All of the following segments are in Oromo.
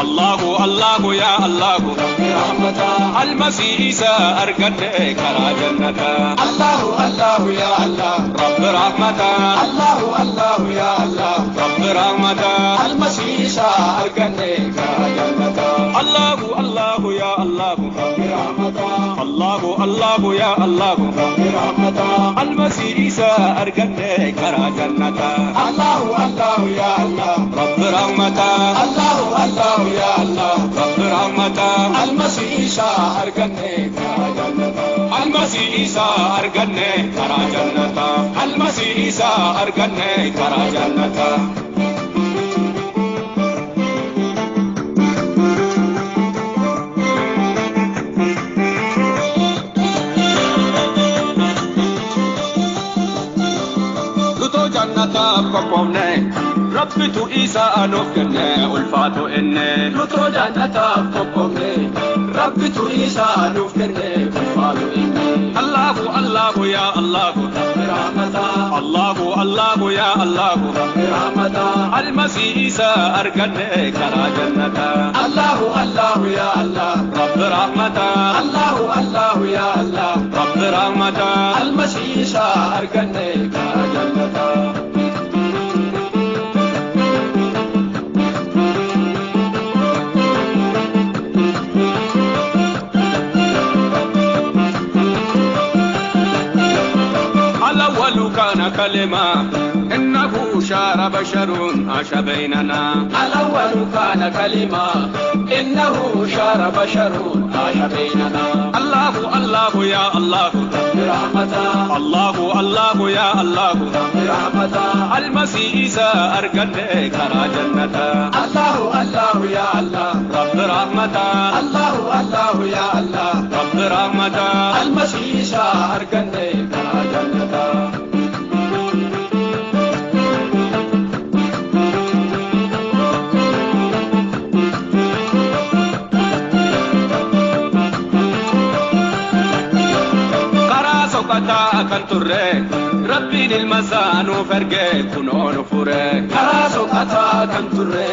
الله الله يا الله برحمته المسيح عيسى أرقدني كرا جنته الله الله يا الله رب رحمته الله الله يا الله رب رحمته المسيح عيسى أرقدني كرا جنته الله الله يا الله رب رحمته الله الله يا الله رب رحمته المسيح عيسى أرقدني كرا جنته الله الله يا الله رب رحمته الله الله يا الله رب رحمته المسيح عيسى أرقدني كرا جنته المسيح عيسى أرقدني كرا جنته المسيح عيسى أرقدني كرا جنته ربتو إيسا أنوف كنه ألفاتو إنه نتو جنتا قبومني ربتو إيسا أنوف كنه ألفاتو إنه الله الله يا الله رب رحمته الله الله يا الله رب رحمته المسيح إيسا أرقدني كرا جنته الله الله يا الله رب رحمته الله الله يا الله رب رحمته المسيح إيسا أرقدني كرا جنته كان كلمة إنه شار بشر عاش بيننا الأول كان كلمة إنه شار بشر عاش بيننا الله الله يا الله برحمته الله الله يا الله برحمته المسيح عيسى أرقدني كرا جنته الله الله يا الله رب رحمته الله الله يا الله رب رحمته المسيح عيسى أرقدني كرا جنته kan turre rabbiin ilma isaa nuuf erge kunoo nu fure karaa soqataa kan turre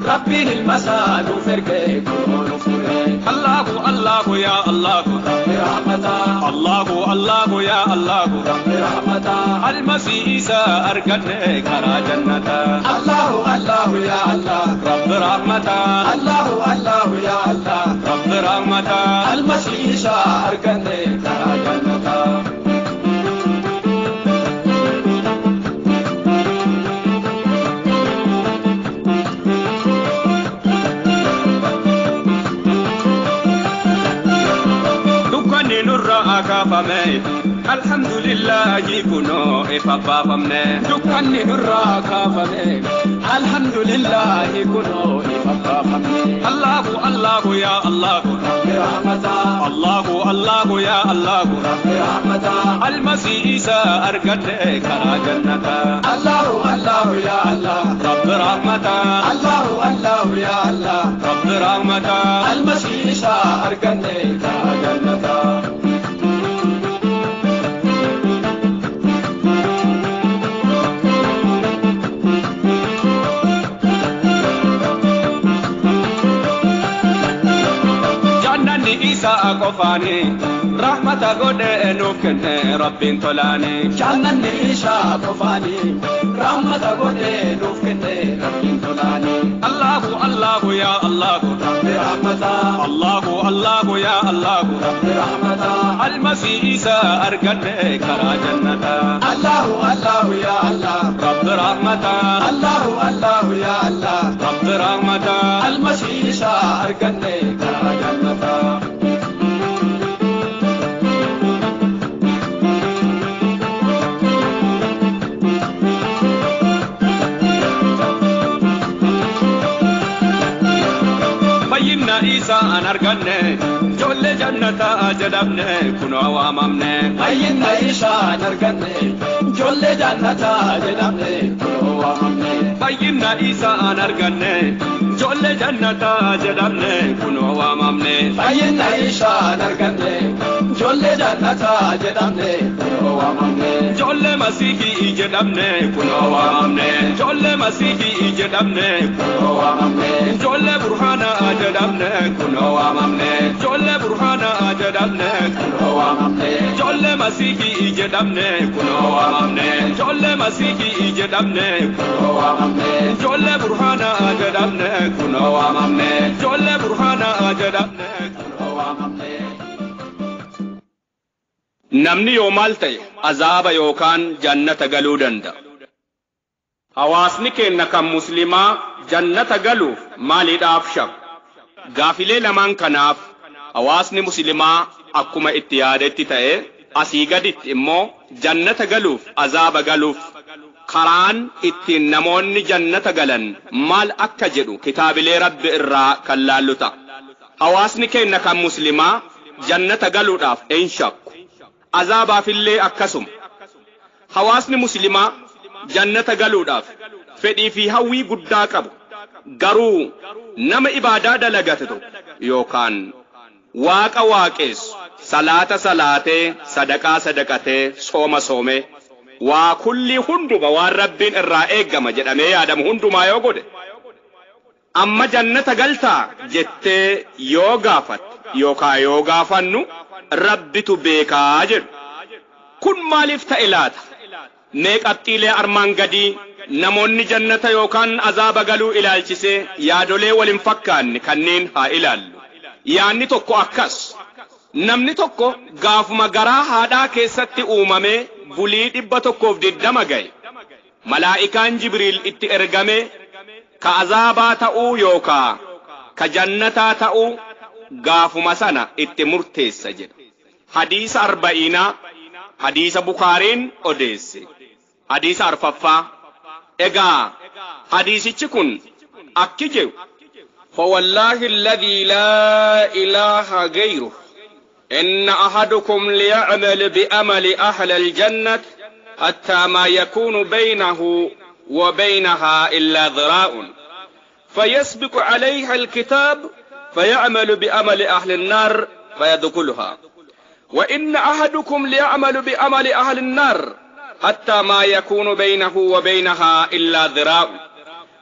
rabbiin ilma isaa nuuf erge kunoo nu fure Allahu Allahu ya Allahu rabbi rahmataa Allahu Allahu ya Allahu rabbi rahmataa Almasii Isa arganne karaa jannataa Allahu Allahu ya Allah rabbi rahmataa Allahu Allahu ya Allah rabbi rahmataa Almasii Isa arganne karaa jannataa kaafame alhamdulillahi kunoo ifa baafamne dukkanni nurraa kaafame alhamdulillahi kunoo ifa baafamne Allahu Allahu ya Allahu rabbi rahmataa Allahu Allahu ya Allahu rabbi rahmataa Almasii Isa arganne karaa jannataa Allahu Allahu ya Allah rabbi rahmataa Allahu Allahu ya Allah rabbi rahmataa Almasii Isa arganne karaa jannataa Isa qofaani rahmata godhee nuuf kenne rabbiin tolaani. Jannanni Isa qofaani rahmata godhee nuuf kenne rabbiin tolaani. Allahu Allahu ya Allahu rabbi rahmataa Allahu Allahu ya Allahu rabbi rahmataa Almasii Isa arganne karaa jannataa. Allahu Allahu ya Allah rabbi rahmataa Allahu Allahu ya Allah rabbi rahmataa Almasii Isa arganne karaa jannataa. Fayyinna Isaa an arganne ijoollee jannataa jedhamne kunoo waamamne. Fayyinna Isaa an arganne ijoollee jannataa jedhamne kunoo waamamne. Fayyinna Isaa an arganne ijoollee Ijoollee jannataa jedhamne kunoo waamamne. Fayyina isaan arganne ijoollee jannataa jedhamne kunoo waamamne. Ijoollee masiihii jedhamne kunoo waamamne. Ijoollee masiihii jedhamne kunoo waamamne. Ijoollee burhaanaa jedhamne kunoo waamamne. Ijoollee burhaanaa jedhamne kunoo waamamne. Ijoollee masiihii jedhamne kunoo waamamne. Ijoollee masiihii jedhamne kunoo waamamne. Ijoollee burhaanaa jedhamne kunoo waamamne. Ijoollee burhaanaa jedhamne kunoo waamamne. Namni yoo maal ta'e azaaba yookaan jannata galuu danda'a. Hawaasni keenya kan muslimaa jannata galuuf maaliidhaaf shakku? Gaafilee lamaan kanaaf hawaasni muslimaa akkuma itti yaadetti ta'e asii gaditti immoo jannata galuuf azaaba galuuf karaan ittiin namoonni jannata galan maal akka jedhu kitaabilee rabbi irraa kan laallu ta'a. Hawaasni keenya kan muslimaa jannata galuudhaaf hin shakku. Azaabaafillee akkasuma. Hawaasni muslimaa jannata galuudhaaf fedhii fi hawwii guddaa qabu. Garuu nama ibaadaa dalagate tokko yookaan waaqa waaqessu salaata salaatee sadaqaa sadaqatee sooma soomee waa kulli hunduma waan rabbiin irraa eeggama jedhamee yaadamu hundumaa yoo godhe amma jannata galtaa jettee yoo gaafatte yookaan yoo gaafannu rabbitu beekaa jedhu. Kun maaliif ta'e laata? Mee qabxiilee armaan gadii namoonni jannata yookaan azaaba galuu ilaalchisee yaadolee wal hin fakkaanne kanneen haa ilaallu. Yaanni tokko akkas. Namni tokko gaafuma garaa haadhaa keessatti uumamee bulii 120 ga'e. Malaa'ikaan Jibriil itti ergamee ka azaabaa ta'uu yookaa ka jannataa ta'uu gaafuma sana itti murteessa jedha. Hadiisa 40 hadiisa Bukaariin odeesse. Hadiisa 4ffaa. Egaa hadiisichi kun akki jedhu. فوالله الذي لا إله غيره إن أحدكم ليعمل بأمل أهل الجنة حتى ما يكون بينه وبينها إلا ذراع فيسبق عليها الكتاب فيعمل بأمل أهل النار فيدخلها وإن أحدكم ليعمل بأمل أهل النار حتى ما يكون بينه وبينها إلا ذراع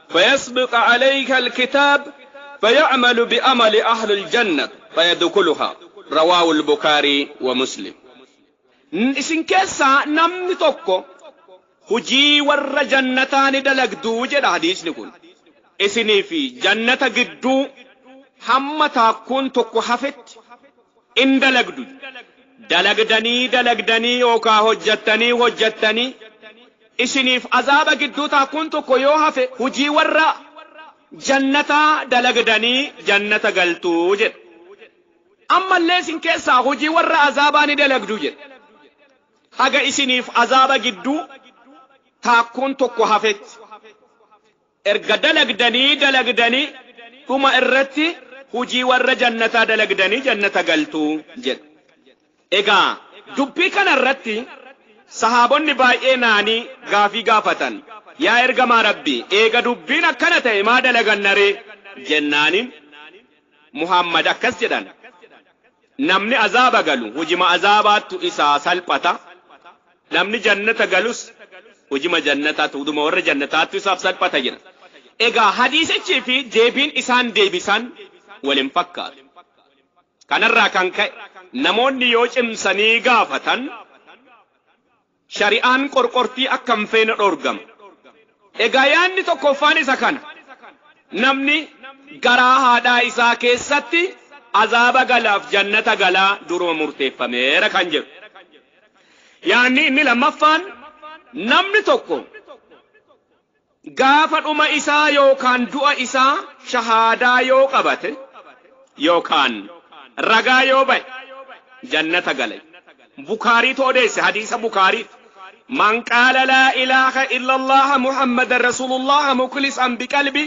فيسبق عليها الكتاب فيعمل بأمل أهل الجنة فيدخلها. رواه البخاري ومسلم. Isin keessaa namni tokko hojii warra jannataa ni dalagduu jedha hadiisni kun. Isinii fi jannata gidduu hamma taakkuun tokko hafetti in dalagdu. Dalagdanii dalagdanii yookaan hojjattanii hojjattanii isiniif azaaba gidduu taakkuun tokko yoo hafe hojii warra jannataa dalagdanii jannata galtuu jedha. Ammallee isin keessaa hojii warra azaabaa ni dalagdu jedha. Haga isiniif azaaba gidduu taakkuun tokko hafetti. Erga dalagdanii dalagdanii dhuma irratti hojii warra jannataa dalagdanii jannata galtuu jedha. Egaa dubbii kana irratti sahaabonni baay'ee naanii gaafii gaafatan. Yaa ergamaa Rabbii, eega dubbiin akkana ta'e maa dalaganna ree jennaaniin Muhammad akkas jedhan. Namni azaaba galu hujima azaabaattu isaa salphata. Namni jannata galus hujima jannataatu huduma warra jannataattu isaaf salphata jedha. Egaa hadiisichii fi deebiin isaan deebisan wal hin fakkaatu. Kanarraa kan ka'e namoonni yoo cimsanii gaafatan shari'aan qorqortii akka hin feene dhorgama. Egaa yaanni tokkoffaan isa kana. Namni garaa haadhaa isaa keessatti azaaba galaaf jannata galaa duruma murteeffameera kan jedhu. Yaanni inni lammaffaan namni tokko gaafa dhuma isaa yookaan du'a isaa shahaadaa yoo qabate yookaan ragaa yoo ba'e jannata gala. Bukaariitu odeesse hadiisa Bukaariitu. من قال لا إله إلا الله محمد رسول الله مخلصا بقلبي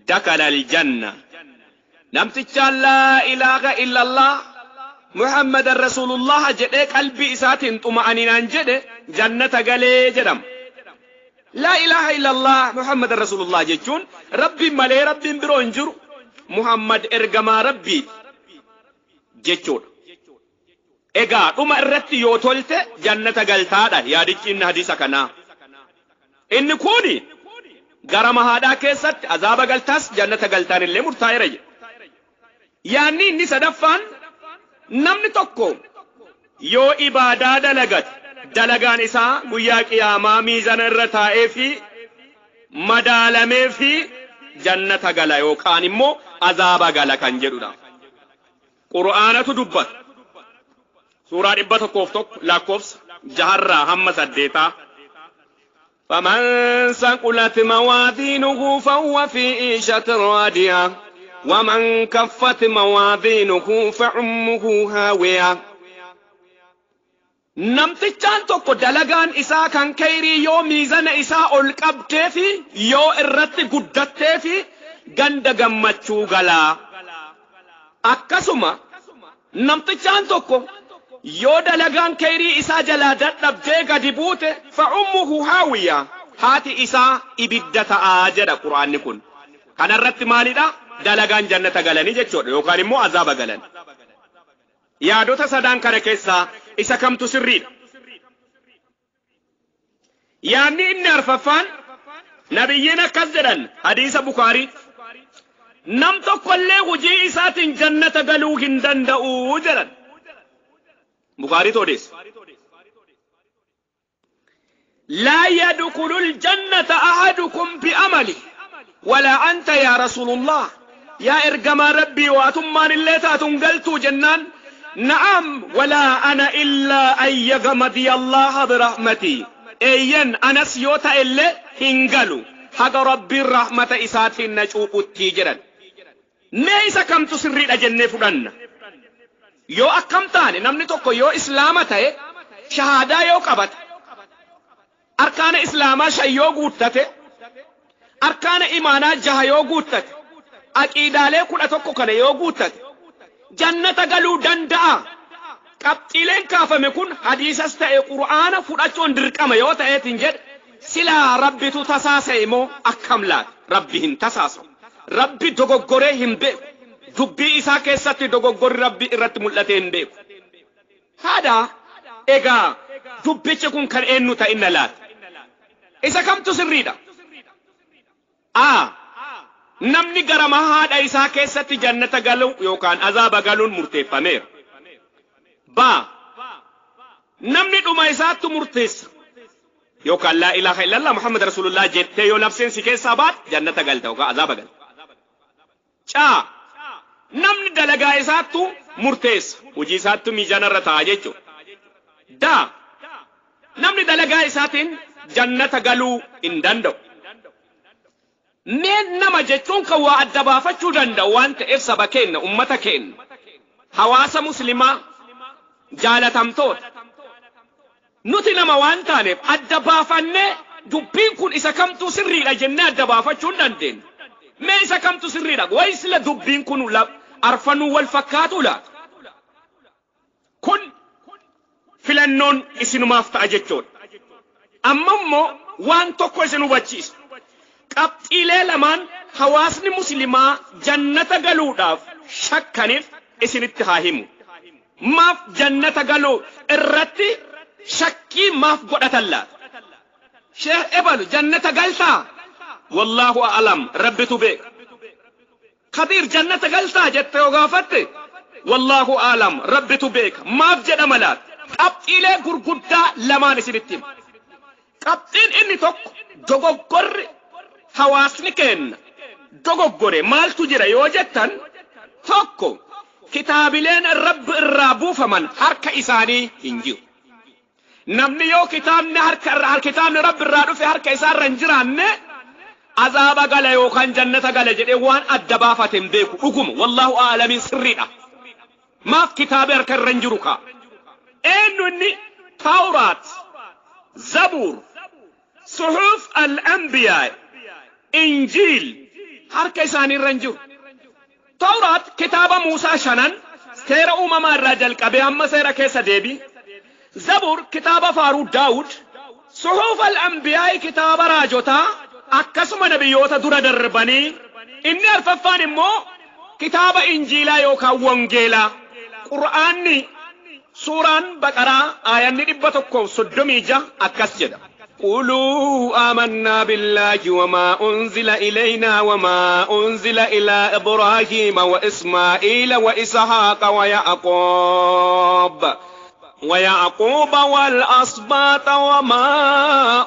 دخل الجنة. نمتشان لا إله إلا الله محمد رسول الله جدي قلبي إساتين طمأنينان جدي جنة قلي جدم. Laa ilaaha illallah Muhammad Rasulullah jechuun Rabbiin malee Rabbiin biroo hin jiru, Muhammad ergamaa Rabbiiti jechuudha. Egaa dhuma irratti yoo tolte jannata galtaadha yaadichi inni hadiisa kanaa. Inni kuni gara mahaadhaa keessatti azaaba galtaas jannata galtaan illee murtaa'eera jedha. Yaanni inni sadaffaan namni tokko yoo ibaadaa dalagate dalagaan isaa guyyaa qiyaamaa miizana irra taa'ee fi madaalamee fi jannata gala yookaan immoo azaaba gala kan jedhudha. Qur'aanatu dubbata. Suuraa 101 lakkoofsa 6 hamma 8. فمن ثقلت موازينه فهو في عيشة راضية ومن كفت موازينه فأمه هاوية. Namtichaan tokko dalagaan isaa kan kayrii yoo miizana isaa ol qabdee fi yoo irratti guddattee fi ganda gammachuu galaa. Akkasuma namtichaan tokko yoo dalagaan kayrii isaa jalaa dadhabdee gadi buute fa'ummuhu haawiya, haati isaa ibidda ta'aa jedha Qur'aanni kun. Kanarratti maalidha? Dalagaan jannata galanii jechuudha yookaan immoo azaaba galan. Yaadota sadaan kana keessaa isa kamtu sirriidha? Yaadni inni arfaffaan nabiyyiin akkas jedhan hadiisa Bukaarii, nam tokkollee hojii isaatiin jannata galuu hin danda'u jedhan. Bukaarii odeessa. Laa yadkhulul jannata ahadukum bi'amali walaa anta yaa Rasuulullah, yaa ergamaa Rabbii waatummaan illee taatun galtuu jennaan, na'am walaa ana illaa an yaghmadiya Allaha birahmatii, eeyyan anas yoo ta'ellee hin galu haga Rabbiin rahmata isaatiin na cuuphuttii jedhan. Mee isa kamtu sirriidha jennee fudhanna? Yoo akkam taane namni tokko yoo islaama ta'e shahaadaa yoo qabate, arkaana islaamaa 5 yoo guuttate, arkaana imaanaa 6 yoo guuttate, aqiidaalee 11 kana yoo guuttate jannata galuu danda'a. Qabxiileen kaafame kun hadiisas ta'e Qur'aana fudhachuun dirqama yoo ta'eetiin jedhe, silaa Rabbitu tasaasa'e moo akkam laata? Rabbi hin tasaasu. Rabbi dogoggoree hin beeku. Dubbii isaa keessatti dogoggorri Rabbi irratti mul'atee hin beeku. Haadha egaa dubbichi kun kan eenyu ta'inna laata? Isa kamtu sirriidha? Namni gara haadha isaa keessatti jannata galu yookaan azaaba galuun murteeffameera. B. Namni dhuma isaattu murteessa yookaan laa ilaaha illallah Muhammad Rasulullah jettee yoo labseen si keessaa baate jannata galta yookaan azaaba galta. C. Namni dalagaa isaattu murteessa, hojii isaattu miizaanarra taa'a jechuudha. D. Namni dalagaa isaatiin jannata galuu hin danda'u. Mee nama jechuun kan waa adda baafachuu danda'u waan ta'eef saba keenya, ummata keenya, hawaasa muslimaa jaalatamtoota nuti nama waan taaneef adda baafannee dubbiin kun isa kamtu sirriidha jennee adda baafachuu hin dandeenyu. Mee isa kamtu sirriidha? Wayi sila dubbiin kun arfanuu wal fakkaatu laata? Kun filannoon isinumaaf ta'a jechuudha. Amma immoo waan tokko isin hubachiisa. Qabxiilee lamaan hawaasni muslimaa jannata galuudhaaf shakkaniif isinitti haa himu. Maaf jannata galuu irratti shakkii maaf godhatan laata? Sheekh Ebalu jannata galtaa? Wallaahu a'lam, Rabbitu beeka. Kabiir jannata galtaa jettee yoo gaafatte, wallaahu a'lam, Rabbitu beeka. Maaf jedhama laata? Qabxiilee gurguddaa lamaan isinitti hima. Qabxiin inni tokko dogoggorri hawaasni keenya dogoggore maaltu jira yoo jettan, tokko kitaabileen Rabbi irraa buufaman harka isaanii hin jiru. Namni yoo kitaabni harka irraa kitaabni Rabbi irraa dhufe harka isaarra hin jiraanne azaaba gala yookaan jannata gala jedhee waan adda baafate hin beeku. Dhuguma wallaahu a'lamiin sirriidha. Maaf kitaabi harka irra hin jiru kaa? Eenyu inni Tawraat, Zabuur, Suhuuf al-Anbiyaa, Injiil harka isaanii irra hin jiru. Tawraat kitaaba Muusaa 5 seera uumamaa irraa jalqabee hamma seera keessa deebii. Zabuur kitaaba faaruu Daawud, Suhuuf al-anbiyaa'i kitaaba raajotaa akkasuma nabiyyoota dura darbanii. Inni arfaffaan immoo kitaaba injiilaa yookaan wangeelaa. Qur'aanni suuraan Baqaraa aayanni 136 akkas jedha. قولوا آمنا بالله وما أنزل إلينا وما أنزل إلى إبراهيم وإسماعيل وإسحاق ويعقوب والأسباط وما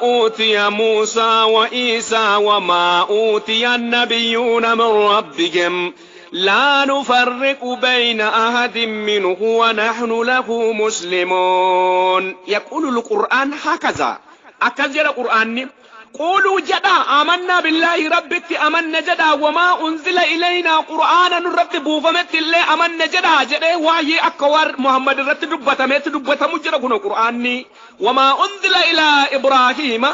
أوتي موسى وعيسى وما أوتي النبيون من ربهم لا نفرق بين أحد منه ونحن له مسلمون. يقول القرآن هكذا أكذب القرآن قولوا جدا آمنا بالله ربك آمنا جدا وما أنزل إلينا قرآنا رب بوفمت الله آمنا جدا جدا وهي أكوار محمد رب دبتمت دبتمجر كنا قرآني وما أنزل إلى إبراهيم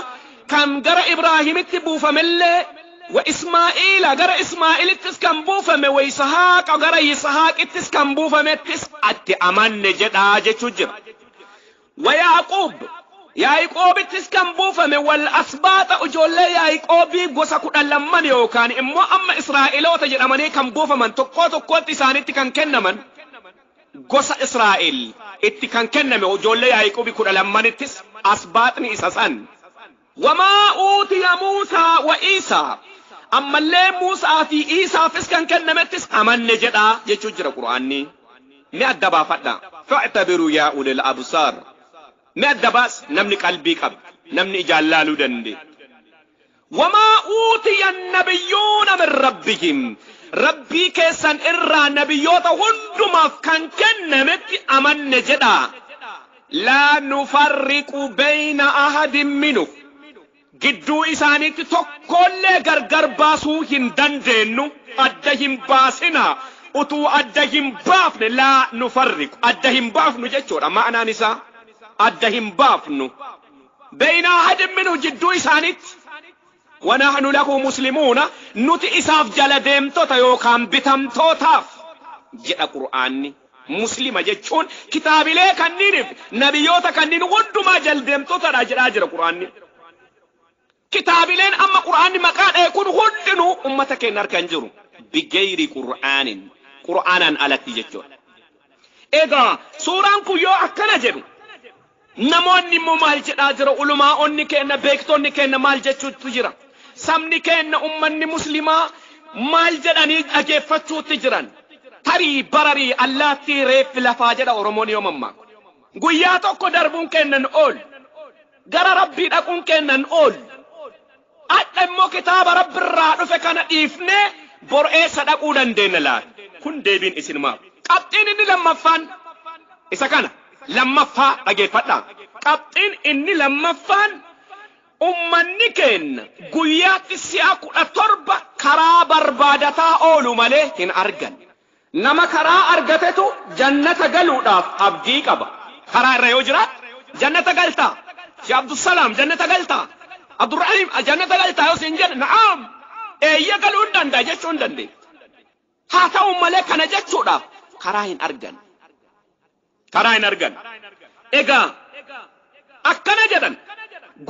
كم جرى إبراهيم تبوفم الله وإسماعيل جرى إسماعيل تسكن بوفم وإسحاق جرى إسحاق تسكن بوفم تس أت آمنا جدا جتجر ويعقوب يعقوب تسكن بوفم والأسباط أجول يعقوب gosa 12 yookaan immoo amma Israa'eloota jedhamanii kan buufaman tokko tokkotti isaanitti kan kennaman gosa Israa'el itti kan kenname ijoollee Yaaqoobii 12ttis asbaaxni isa san. Wamaa uutiya Muusaa wa Iisaa ammallee Muusaa fi Iisaafis kan kennamettis amanne jedhaa jechuu jira Qur'aanni. Ni adda baafadha. Fa'tabiruu yaa ulil absaar. Ni adda baas namni qalbii qaba namni ijaan laaluu danda'e. وما أوتي النبيون من ربهم ربي كيسان إرى نبيوتا هندما كان كنمت أمن جدا لا نفرق بين أحد منه جدو إساني تتوكل غرغر باسو هندندنو أدهم باسنا أتو أدهم بافن لا نفرق أدهم بافن جتشورا معنى نساء أدهم بافن بين أحد منه جدو إساني ونحن له مسلمون نتي إساف جل ديمتوتا يوكام بتمتوتاف جاء قرآني مسلمة جتشون كتابي لي كنينف نبيوتا كنين ودما جل ديمتوتا راجل أجر قرآني كتابي لين أما قرآني مكان يكون هدنو أمتك نركنجرو بغير قرآن قرآنا على تجتشون إذا سوران كيو أكنا جرو namoonni immoo maal jedhaa jira ulumaa'onni keenya beektonni keenya maal jechuutti jira sabni keenya ummanni muslimaa maal jedhanii dhageeffachuutti jiran tarii bararii allaattii reeffi lafaa jedha Oromoon yoo mammaaku guyyaa tokko darbuun kennan ool gara rabbii dhaquun kennan ool adha immoo kitaaba rabbirraa dhufe kana dhiifnee bor eessa dhaquu dandeenya laata kun deebiin isin maaf qabxiin inni lammaffaan isa kana lammaffaa dhageeffadhaa qabxiin inni lammaffaan ummanni keenya guyyaatti si'a 17 karaa barbaadataa oolu malee hin argan nama karaa argatetu jannata galuudhaaf abdii qaba karaa irra yoo jiraat jannata galtaa si Abdusalaam jannata galtaa Abdurrahim jannata galtaa yoo siin jedhe na'am eeyya galuu hin danda'a jechuu hin dandeenya haa ta'u malee kana jechuudhaaf karaa hin argan karaa hin argan egaa akkana jedhan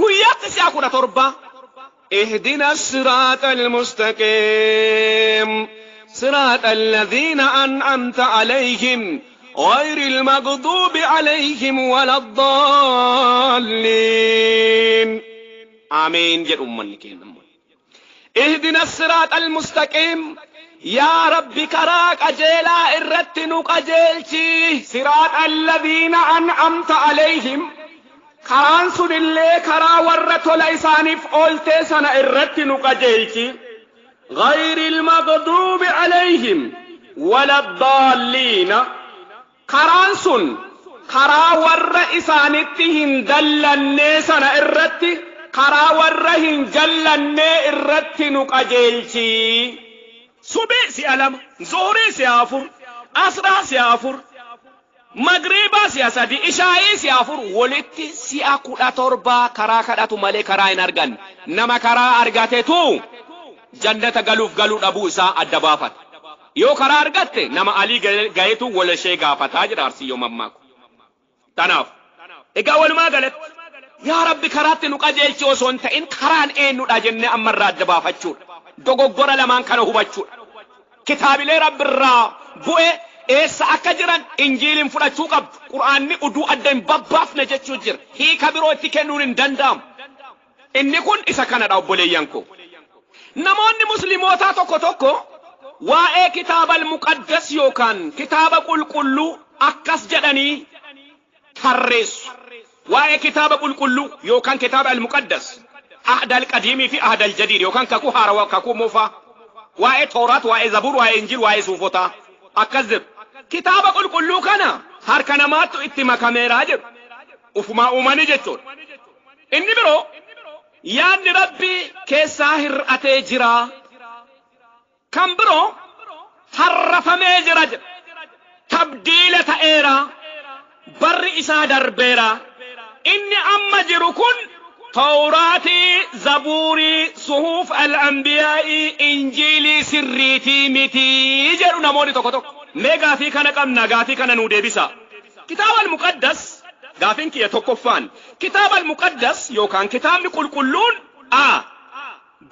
guyyaatti si'a 17 اهدنا الصراط المستقيم صراط الذين أنعمت عليهم غير المغضوب عليهم ولا الضالين آمين jedhu ummanni keenya اهدنا الصراط المستقيم يا رب كراك أجيلا إرتنك أجيلتي صراط الذين أنعمت عليهم كران سن الله كرا ورت ليسانف أولتي سنة إرتنك أجيلتي غير المغضوب عليهم ولا الضالين كران سن كرا ور إسانتهن دلني سنة إرت كرا ورهن جلني إرتنك أجيلتي subii si'a 2 zuhurii si'a 4 asraa si'a 4 magriibaa si'a 3 ishaa'ii si'a 4 walitti si'a 17 karaa kadhatu malee karaa hin argan nama karaa argatetu jannata galuuf galuu dhabuu isaa adda baafata yoo karaa argatte nama alii gaheetu wal ishee gaafataa jira Arsii yoo mammaaku tanaaf egaa walumaa galatti Yaa Rabbi karaatti nu qajeelchi osoo hin ta'in karaan eenyudha jennee ammarraa adda baafachuudha. Dogoggora lamaan kana hubachuudha. Kitaabilee Rabbirraa bu'e eessa akka jiran Injiiliin fudhachuu qabdu. Qur'aanni uduu adda hin babbaafne jechuu jira. Hiika biroo itti kennuun hin danda'amu. Inni kun isa kanadha obboleeyyan koo. Namoonni muslimootaa tokko tokko waa'ee kitaaba al-muqaddas yookaan kitaaba qulqulluu akkas jedhanii tarreessu. Waa'ee kitaaba qulqulluu yookaan kitaaba al-muqaddas ahda al-qadiimii fi ahda al-jadiid yookaan kakuu haarawaa kakuu moofaa waa'ee Tooraat, waa'ee Zabuur, waa'ee Injiil, waa'ee Suufotaa akkas jedhu. Kitaaba qulqulluu kana harka namaattu itti makameeraa jedhu. Ufumaa uumanii jechuudha. Inni biroo yaadni Rabbii keessaa hir'atee jira. Kan biroo harrafamee jira jedha. Tabdiila ta'eera. Barri isaa darbeera. Inni amma jiru kun Tawraatii, Zabuurii, Suhuuf al-Anbiyaa'ii, Injiilii sirriitii mitii jedhu namoonni tokko tokko. Mee gaafii kana qabna, gaafii kana nuu deebisa. Kitaaba al-Muqaddas gaafiin kiyya tokkoffaan kitaaba al-Muqaddas yookaan kitaabni qulqulluun a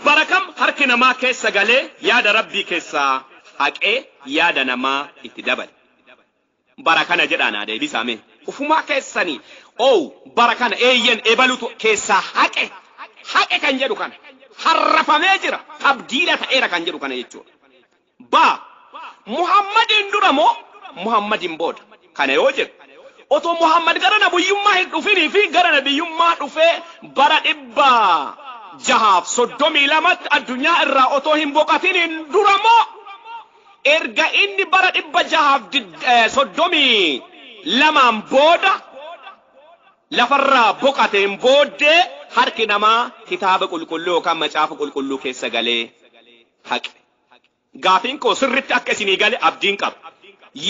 bara kam harki namaa keessa galee yaada Rabbii keessaa haqee yaada namaa itti dabale. Bara kana jedhaa naa deebisaa mee. Ufumaa keessanii oo bara kana eeyyen ebalutu keessaa haqe haqe kan jedhu kana harrafamee jira tabdiila ta'eera kan jedhu kana jechuudha. Ba Muhammadiin dura moo Muhammadiin booda kana yoo jedhu otoo Muhammad gara nabiyyummaa hin dhufinii fi gara nabiyyummaa dhufee bara 632tti addunyaa irraa otoo hin boqatiniin dura moo erga inni bara 632 booda lafarraa boqateen booddee harki namaa kitaaba qulqulluu yookaan macaafa qulqulluu keessa galee haqe. Gaafiin koo sirritti akka isinii gale abdiin qaba.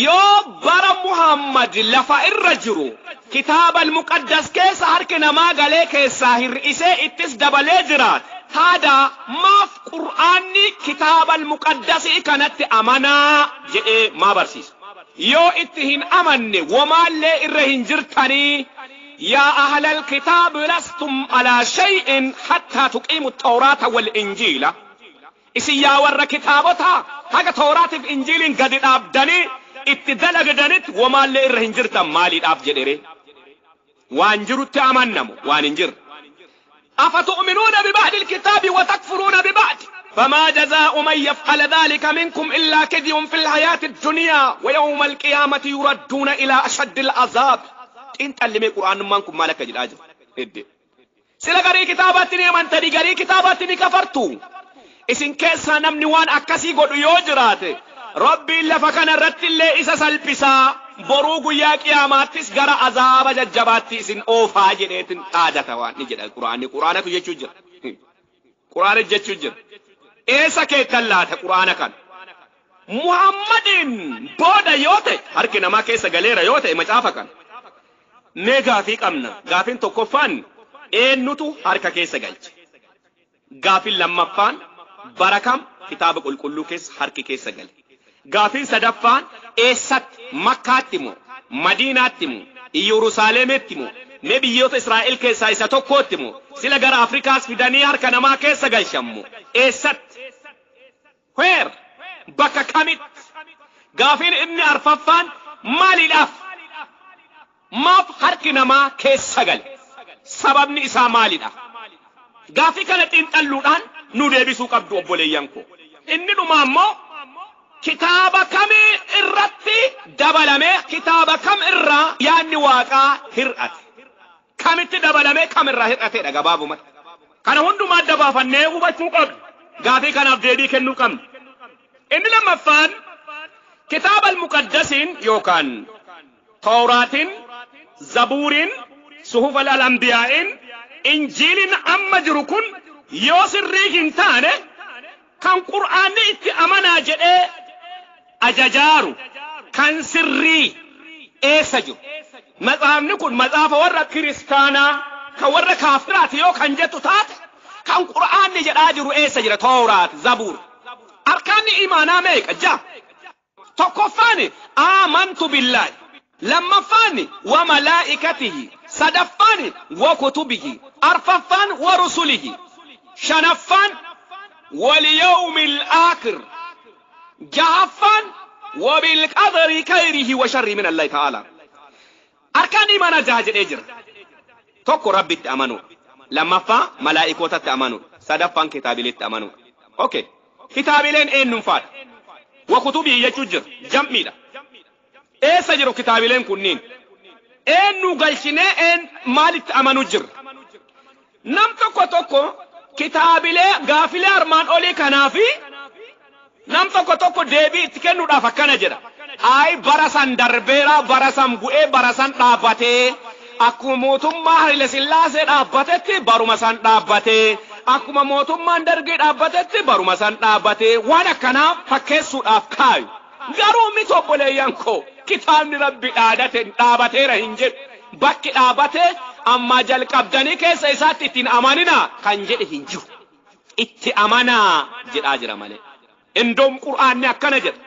Yoo bara Muhammad lafa irra jiru kitaaba al-muqaddas keessa harki namaa galee keessaa hir'isee ittis dabalee jiraate taadaa maaf Qur'aanni kitaaba al-muqaddasii kanatti amanaa jedhee maa barsiisa? Yoo itti hin amanne womaallee irra hin jirtanii yaa ahlal kitaabi lastum alaa shay'in hattaa tuqiimu tawraata wal injiila. Isin yaa warra kitaabotaa haga Tawraatiif Injiiliin gadi dhaabdanii itti dalagdanitti womaallee irra hin jirtan maaliidhaaf jedhere? Waan jirutti amannamu waan hin jirre. Afatu'minuuna biba'di alkitaabi wa takfuruuna biba'di فما جزاء من يفعل ذلك منكم إلا كذي في الحياة الدنيا ويوم القيامة يردون إلى أشد العذاب. انت اللي مي قرآن منكم مالك جل أجر. سلا غري كتاباتني من تري غري كتاباتني كفرتو. isin keessaa namni waan akkasii godhu yoo jiraate Rabbiin lafa kana irratti illee isa salphisaa boruu guyyaa qiyaamaattis gara azaaba jajjabaatti isin oofaa jedheetin dhaadata waan ni jedha Qur'aanni. Qur'aanatu jechuu jira. Qur'aana jechuu jira. Eessa keettan laata Qur'aana kana? Muhammadiin booda yoo ta'e harki namaa keessa galeera yoo ta'e macaafa kana. Mee gaafii qabna. Gaafiin tokkoffaan eenyutu harka keessa galche? Gaafiin lammaffaan bara kam kitaaba qulqulluu keessa harki keessa gale? Gaafiin sadaffaan eessatti? Makkaatti moo? Madiinaatti moo? Yerusaalemitti moo? Mee biyyoota Israa'el keessaa isa tokkootti moo? Sila gara Afrikaas fidanii harka namaa keessa galchan moo? Eessatti? Where? Bakka kamitti? Gaafiin inni arfaffaan maaliidhaaf? Maaf harki namaa keessa gale? Sababni isaa maalidha? Gaafii kana xiinxalluudhaan nu deebisuu qabdu obboleeyyan koo. Inni dhumaa immoo kitaaba kamii irratti dabalamee kitaaba kam irraa yaadni waaqaa hir'ate? Kamitti dabalamee kam irraa hir'ateedha gabaabumatti. Kana hundumaa adda baafannee hubachuu qabdu. Gaafii kanaaf deebii kennuu qabna. Inni lammaffaan kitaaba al-muqaddasiin yookaan Tawraatiin, Zabuuriin, Suhuf al-Anbiyaa'iin, Injiiliin amma jiru kun yoo sirrii hin taane kan Qur'aanni itti amanaa jedhee ajajaaru kan sirrii eessa jiru? Matsaafni kun matsaafa warra kiristaanaa kan warra kaafiraati yoo kan jettu taate kan Qur'aanni jedhaa jiru eessa jira? Tawraat, Zabuur. Arkaanni imaanaa meeqa? Ja'a. Tokkoffaan aamantu billaahi. Lammaffaan wa malaa'ikatihi. Sadaffaan wa kutubihi. Arfaffaan wa rusulihi. Shanaffaan wal yawmil aakhir. Jahaffaan wa bil qadri khayrihi wa sharrihi min Allahi ta'ala. Arkaan imaanaa jaha jedhee jira. Tokko Rabbitti amanuu. Lammaffaa malaa'ikootatti amanuu. Sadaffaan kitaabileetti amanuu. Okay. Kitaabileen eenyuun faadha? Wa kutubihi jechuun jira. Jam'iidha. Eessa jiru kitaabileen kunniin? Eenyu galchinee een maalitti amanuu jirra? Nam tokko tokko kitaabilee gaafilee armaan olii kanaafi nam tokko tokko deebii itti kennuudhaaf akkana jedha. Ayi bara san darbeera, bara san bu'ee, bara san dhaabbatee, akkuma mootummaa Haile Sillaasee dhaabbatetti baruma san dhaabbatee, akkuma mootummaan Dargii dhaabbatetti baruma san dhaabbatee, waan akkanaa fakkeessuudhaaf kaayu. Garuu miti obboleeyyan koo, kitaabni Rabbi dhaadate dhaabateera hin jedhu. Bakki dhaabatee amma jalqabdanii keessa isaatti ittiin amaninaa kan jedhe hin jiru. Itti amanaa jedhaa jira malee. Indoom Qur'aanni akkana jedha.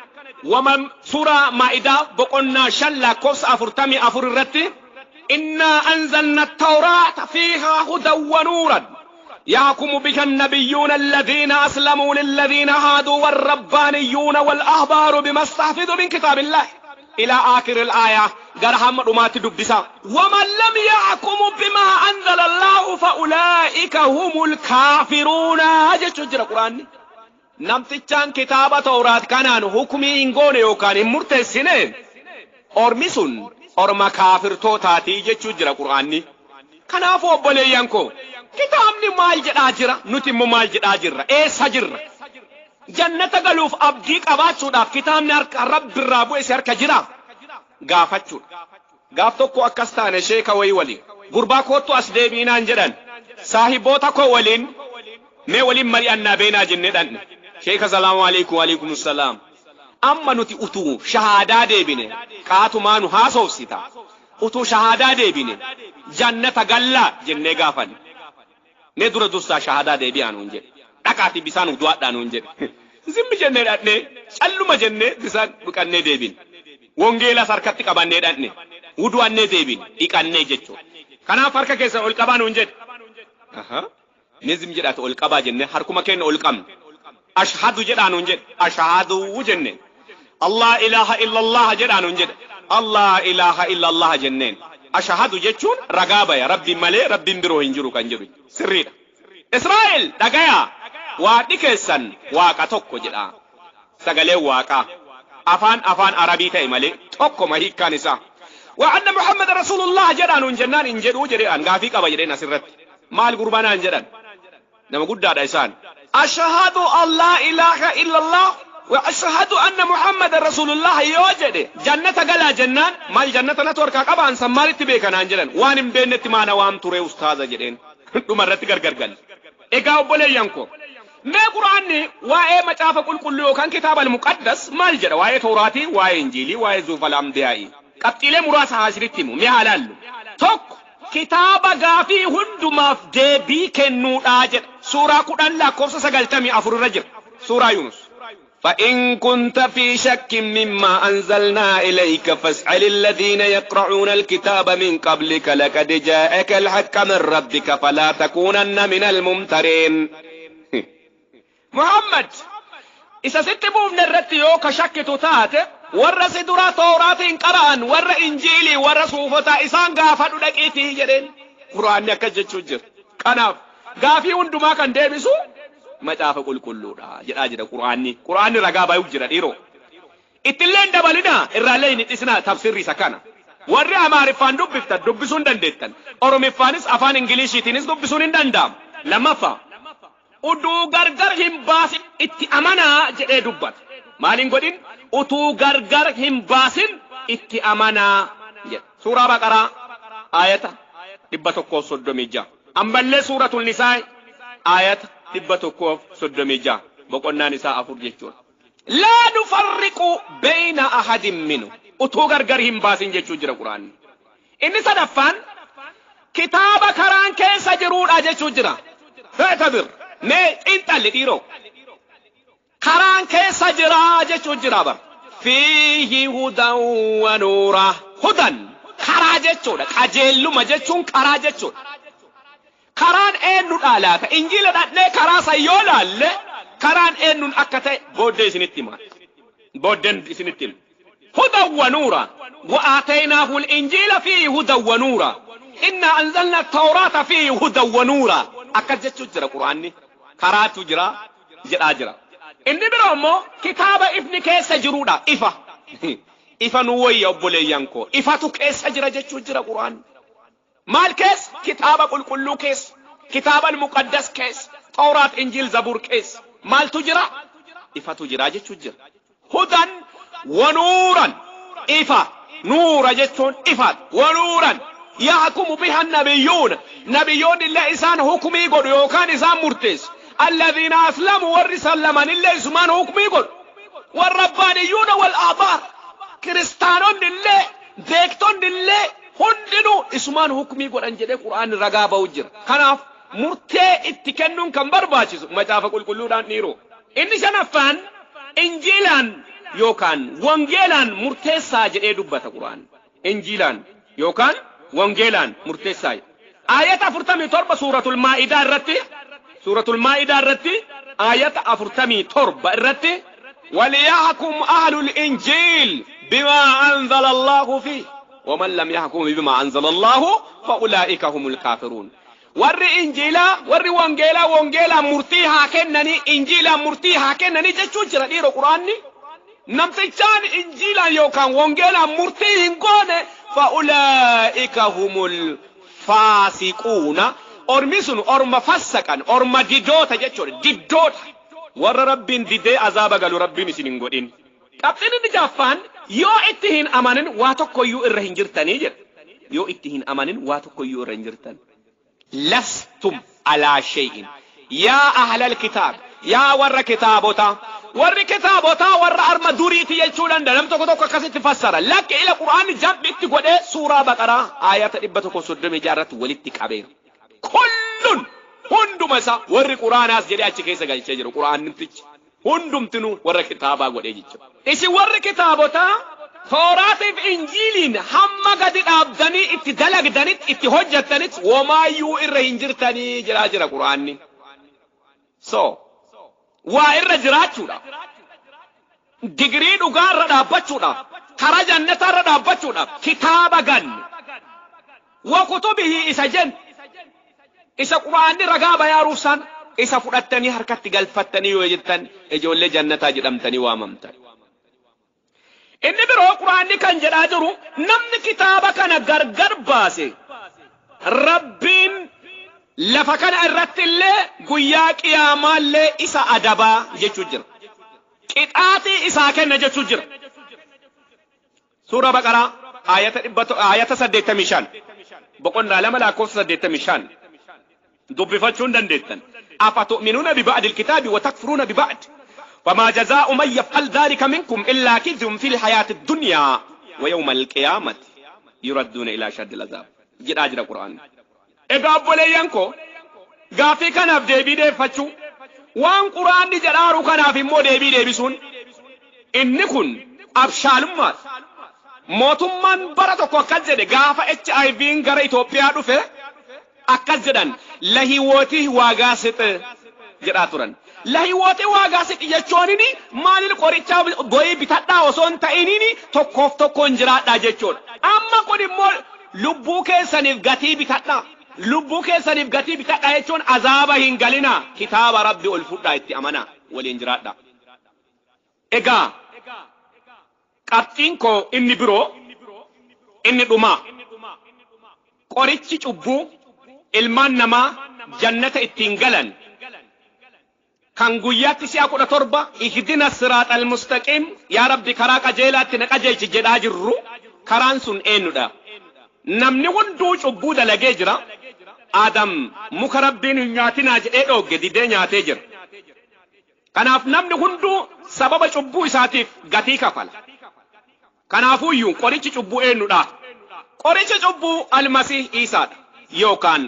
Waman suuraa Maa'idaa boqonnaa 5 lakkoofsa 44 irratti innaa anzalna tawraata fiihaa hudan wa nuuran يحكم بها النبيون الذين أسلموا للذين هادوا والربانيون والأحبار بما استحفظوا من كتاب الله إلى آخر الآية. قرحم رمات دبسا. ومن لم يحكم بما أنزل الله فأولئك هم الكافرون. جت القرآن. Namtichaan kitaaba Tawraat kanaan hukumii hin goone yookaan hin murteessine ormi sun orma kaafirtootaatii jechuu jira Qur'aanni. Kanaafuu obboleeyyan koo, kitaabni maal jedhaa jira? Nuti immoo maal jedhaa jirra? Eessa jirra? Jannata galuuf abdii qabaachuudhaaf kitaabni harka Rabbirraa bu'e si harka jira? Gaafachuudha. Gaaf tokko akkas taane sheeka wayii waliin gurbaa koottu as deebiinaan jedhan, saahiboota koo waliin mee waliin mari'annaa beenaa jennee dhanne. Sheeka salaamu alaikum wa alaikum salaam. Amma nuti utuu shahaadaa deebine qaatumaa nu haasofsita. Utuu shahaadaa deebine jannata gallaa jennee gaafanne. Mee dura dursaa shahaadaa deebi'aa nuun jedhe. Dhaqaatii bisaan du'aadhaa nuun jedhe. Zimmi jennee dhaqnee calluma jennee bisaan dhiqannee deebine. Wangeelas harkatti qabannee dhaqne. Wudu'annee deebine dhiqannee jechuudha. Kanaaf harka keessan ol qabaa nuun jedhe. Mee zimmi jedhaate ol qabaa jennee harkuma keenya ol qabne. Ashhadu jedhaa nuun jedhe. Ashhadu jenneen. Allah ilaha illallah jedhaa nuun jedhe. Allah ilaha illallah jenneen. Ashhadu jechuun ragaa baya Rabbiin malee Rabbiin biroo hin jiru kan jedhu sirriidha. Israa'el dhagayaa, waaqni keessan waaqa tokko jedha. Sagaleen waaqaa afaan Arabii ta'e malee tokkoma hiikkaan isaa. Wa anna Muhammad Rasulullah jedhaa nuun jennaan hin jedhuu jedhee an gaafii qaba jedheen asirratti. Maal gurbanaan jedhan? Nama guddaadha isaan. Ashhadu an laa ilaaha illallah wa ashhadu anna Muhammad Rasulullah yoo jedhe jannata galaa jennaan maal jannata natu harkaa qaba ansan maalitti beekanaan jedhan waan hin beeknetti maana waam ture ustaaza jedheen. Dhuma irratti gargar galle. Egaa obboleeyyan koo, mee Qur'aanni waa'ee macaafa qulqulluu yookaan kitaaba al-muqaddas maal jedha? Waa'ee Tooraatii, waa'ee Injiilii, waa'ee Zuufal Ambiyaa'ii. Qabxiilee muraasa haa isinitti himu, mee haa laallu. Tokko, kitaaba gaafii hundumaaf deebii kennuudhaa jedha. Suuraa 10 lakkoofsa 94 irra jira. Suuraa Yunus. فإن كنت في شك مما أنزلنا إليك فاسأل الذين يقرؤون الكتاب من قبلك لقد جاءك الحق من ربك فلا تكونن من الممترين. محمد إذا ست بوفن الرت يوك شك تتات ور سدرا توراة قرآن ور إنجيلي ور صوفتا إسان غافر لك إتي جرين قرآن يكجج كناف غافي وندما كان ديبسو macaafa qulqulluudha jedhaa jira Qur'aanni. Qur'aanni ragaa bayuu jira dhiiroo. Ittillee hin dabalinaa irraallee hin dhisinaa tafsirri isa kana. Warri Amaariffaan dubbiftan dubbisuu hin dandeettan. Oromiffaanis afaan Ingiliishiitiinis dubbisuun hin danda'amu. Lammaffaa utuu gargar hin baasin itti amanaa jedhee dubbata. Maal hin godhin? Utuu gargar hin baasin itti amanaa jedha. Suuraa Baqaraa aayata 136. Ammallee suuratul Nisaa aayata 136 boqonnaan isaa 4 jechuudha. Laa nufarriqu bayna ahadin minhu. Utuu gargar hin baasin jechuu jira Qur'aanni. Inni sadaffaan kitaaba karaan keessa jiruudha jechuu jira. Fa'tabir mee xiinxalli dhiiroo. Karaan keessa jira jechuu jira bar. Fiihi hudan wa nuura. Hudan karaa jechuudha. Qajeelluma jechuun karaa jechuudha. Karaan eenyudha laata? Injiila dhaqnee karaa san yoo laalle karaan eenyuun akka ta'e booddee isinitti hima. Booddeen isinitti hima. Hudan wa nuura wa aataynaahu al-injiila fiihi hudan wa nuura inna anzalna at-tawraata fiihi hudan wa nuura. Akkas jechuu jira Qur'aanni. Karaatu jira jedhaa jira. Inni biroo immoo kitaaba ifni keessa jirudha. Ifa. Ifa nu wayya obboleeyyan koo. Ifatu keessa jira jechuu jira Qur'aanni. Maal keessa? Kitaaba qulqulluu keessa. Kitaaba al-muqaddas keessa. Tawraat, Injiil, Zabuur keessa. Maaltu jira? Ifatu jira jechuu jira. Hudan wa nuuran. Ifa. Nuura jechuun ifaadha. Wa nuuran. Yahkumu biha nabiyyuuna. Nabiyyoonni illee isaan hukumii godhu yookaan isaan murteessu. Alladhiina aslamu warri sallaman illee isumaan hukumii godhu. Warrabbaaniyyuuna wal aabaar. Kiristaanonni illee beektonni illee hundinuu isumaan hukumii godhan jedhee Qur'aanni ragaa ba'u jira. Kanaaf murtee itti kennuun kan barbaachisu macaafa qulqulluudhaan dhiiroo. Inni shanaffaan Injiilaan yookaan wangeelaan murteessaa jedhee dubbata Qur'aan. Injiilaan yookaan wangeelaan murteessaa. Aayata 47 suuratul Maa'idaa irratti, suuratul Maa'idaa irratti aayata 47 irratti waliyahkum ahlul injiil bimaa anzala Allahu fiihi waman lam yahkum bimaa anzala Allahu fa'ulaa'ika humul kaafiruun. Warri Injiilaa warri wangeelaa wangeelaan murtii haa kennanii Injiilaan murtii haa kennanii jechuu jira dhiiroo Qur'aanni. Namtichaan Injiilaan yookaan wangeelaan murtii hin goone fa'ulaa'ika humul faasiquuna. Ormi sun orma fassaqan, orma didoota jechuudha. Diddoota. Warra Rabbiin didee azaaba galu Rabbiin isin hin godhin. Qabxiin inni jaaffaan yoo itti hin amanin waa tokkoyyuu irra hin jirtanii jedha. Yoo itti hin amanin waa tokkoyyuu irra hin jirtan. Lastum alaa shay'in. Yaa ahlal kitaab. Yaa warra kitaabotaa. Warri kitaabotaa warra arma duriiti jechuu danda'a. Nam tokko tokko akkasitti fassara. Lakki ila Qur'aanni jam'itti godhee suuraa Baqaraa aayata 136 irratti walitti qabeera. Kullun hunduma isaa warri Qur'aanaas jedhee achi keessa galchee jiru. Qur'aannimtichi hundumtinuu warra kitaabaa godhee jechuudha. Isin warri kitaabotaa Tooraatiif Injiiliin hamma gadi dhaabdanii itti dalagdanitti itti hojjettanitti womaayyuu irra hin jirtanii jedhaa jira Qur'aanni. So waa irra jiraachuudhaaf, digirii dhugaa irra dhaabbachuudhaaf, karaa jannataa irra dhaabbachuudhaaf kitaaba ganne wa kutubihi isa jenne isa Qur'aanni ragaa bayaaruuf san isa fudhattanii harkatti galfattanii yoo jettan ijoollee jannataa jedhamtanii waamamtan. Inni biroo Qur'aanni kan jedhaa jiru namni kitaaba kana gargar baase Rabbiin lafa kana irratti illee guyyaa qiyaamaallee isa adabaa jechuu jira. Qixaatii isaa kenna jechuu jira. Suura Baqaraa aayata 85 boqonnaa 2 lakkoofsa 85 dubbifachuu hin dandeettan. Afatu'minuuna biba'dil kitaabi wa takfuruuna biba'd فما جزاء من يفعل ذلك منكم إلا خزي في الحياة الدنيا ويوم القيامة يردون إلى أشد العذاب. jedhaa jira Qur'aanni. Egaa obboleeyyan koo gaaffii kanaaf deebii deeffachuu waan Qur'aanni jedhaaru kanaaf immoo deebii deebisuun inni kun abshaalummaadha. Mootummaan bara tokko akkas jedhe gaafa HIV'n gara Itoophiyaa dhufe akkas jedhan lahiwootii waagaa six jedhaa turan. Lahiwootii waagaa six jechuun maalil qoricha goyii bitadhaa osoo hin ta'iniin tokkoof tokkoon jiraadhaa jechuudha. Amma kun immoo lubbuu keessaniif gatii bitadhaa. Lubbuu keessaniif gatii bitadhaa jechuun azaaba hin galinaa. Kitaaba Rabbi ol fudhaa itti amanaa waliin jiraadhaa. Egaa qabxiin koo inni biroo inni dhumaa qorichi cubbuu ilmaan namaa jannata ittiin galan kan guyyaatti si'a 17 ihdina siraaxal mustaqiim yaa Rabbi karaa qajeelaatti na qajeelchi jedhaa jirru karaan sun eenyudha? Namni hunduu cubbuu dalagee jira. Aadam muka Rabbiin hin nyaatinaa jedhee dhoogge didee nyaatee jira. Kanaaf namni hunduu sababa cubbuu isaatiif gatii kafala. Kanaafuyyuu qorichi cubbuu eenyudha? Qorichi cubbuu Almasiih Iisaadha yookaan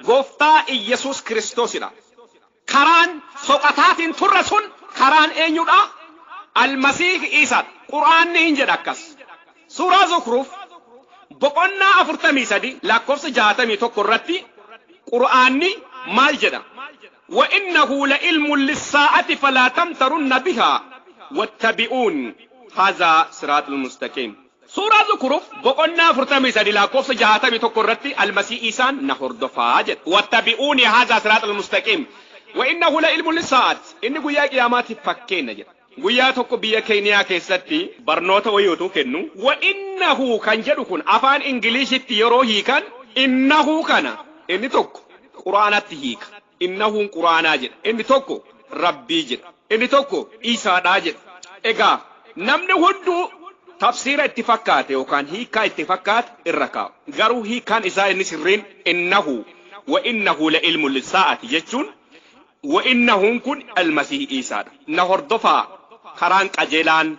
Gooftaa Iyyasuus Kiristoosidha. Karaan soqataatiin turre sun karaan eenyudha? Almasiih Iisaadha. Qur'aanni hin jedha akkas. Suuraa Zukruuf Boqonnaa 43 lakkoofsa 61 irratti Qur'aanni maal jedha? Wa innahu la ilmun lis-saa'ati falaa tamtarunna bihaa wattabi'uun haazaa siraatul mustaqiim. Suuraa Zukuruf boqonnaa 43 lakkoofsa 61 irratti Almasii Iisaan na hordofaa jedha. Wattabi'uuni haazaa siraatul mustaqiim. Wa innahu la ilmun lis-saa'ati. Inni guyyaa qiyaamaatiif fakkeenya jedha. Guyyaa tokko biyya Keeniyaa keessatti barnoota wayiitu kennu. Wa innahu kan jedhu kun afaan Ingiliishitti yeroo hiikan innahu kana inni tokko Quraanatti hiika. Innahuun Quraanaa jedha. Inni tokko Rabbii jedha. Inni tokko Iisaadhaa jedha. Egaa namni hunduu tafsiira itti fakkaate yookaan hiikaa itti fakkaate irra kaa'u. Garuu hiikaan isaa inni sirriin innahu wa innahu la ilmu lis-saa'ati jechuun wa innahuun kun Almasii Iisaadha. Na hordofaa karaan qajeelaan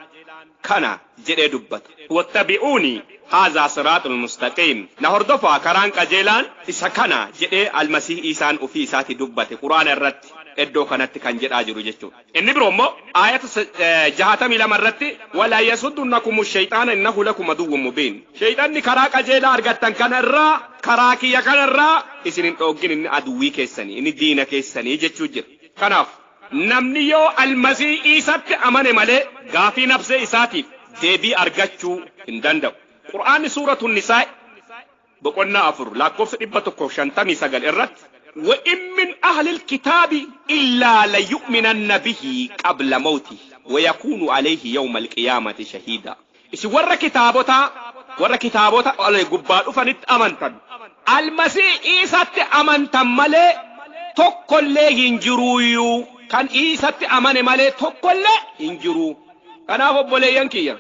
kana jedhee dubbata. Wattabi'uuni haazaa siraatul mustaqiim. Na hordofaa karaan qajeelaan isa kana jedhee Almasii Iisaan ofii isaati dubbate Quraana irratti iddoo kanatti kan jedhaa jiru jechuudha. Inni biroo immoo aayata 62 irratti walaa yasudunnakum shayxaana innahu lakum aduwwun mubiin. Shayxaanni karaa qajeelaa argattan kana irraa karaa kiyya kana irraa isin hin dhoggin, inni aduwwii keessanii inni diina keessanii jechuu jira. Kanaaf namni yoo Almasii Iisatti amane malee gaafii nafsee isaatiif deebii argachuu hin danda'u. Qur'aanni suuratu Nisaa boqonnaa 4 lakkoofsa 159 irratti wa in min ahli alkitaabi illaa layu'minanna bihi qabla mawtihi wa yakuunu alayhi yawma alqiyaamati shahiida. Isin warra kitaabota gubbaa dhufanitti amantan Almasii Iisatti amantan malee tokkollee hin jiruuyyuu. Kan Iisatti amane malee tokkollee hin jiru. Kanaaf obboleeyyan kiyya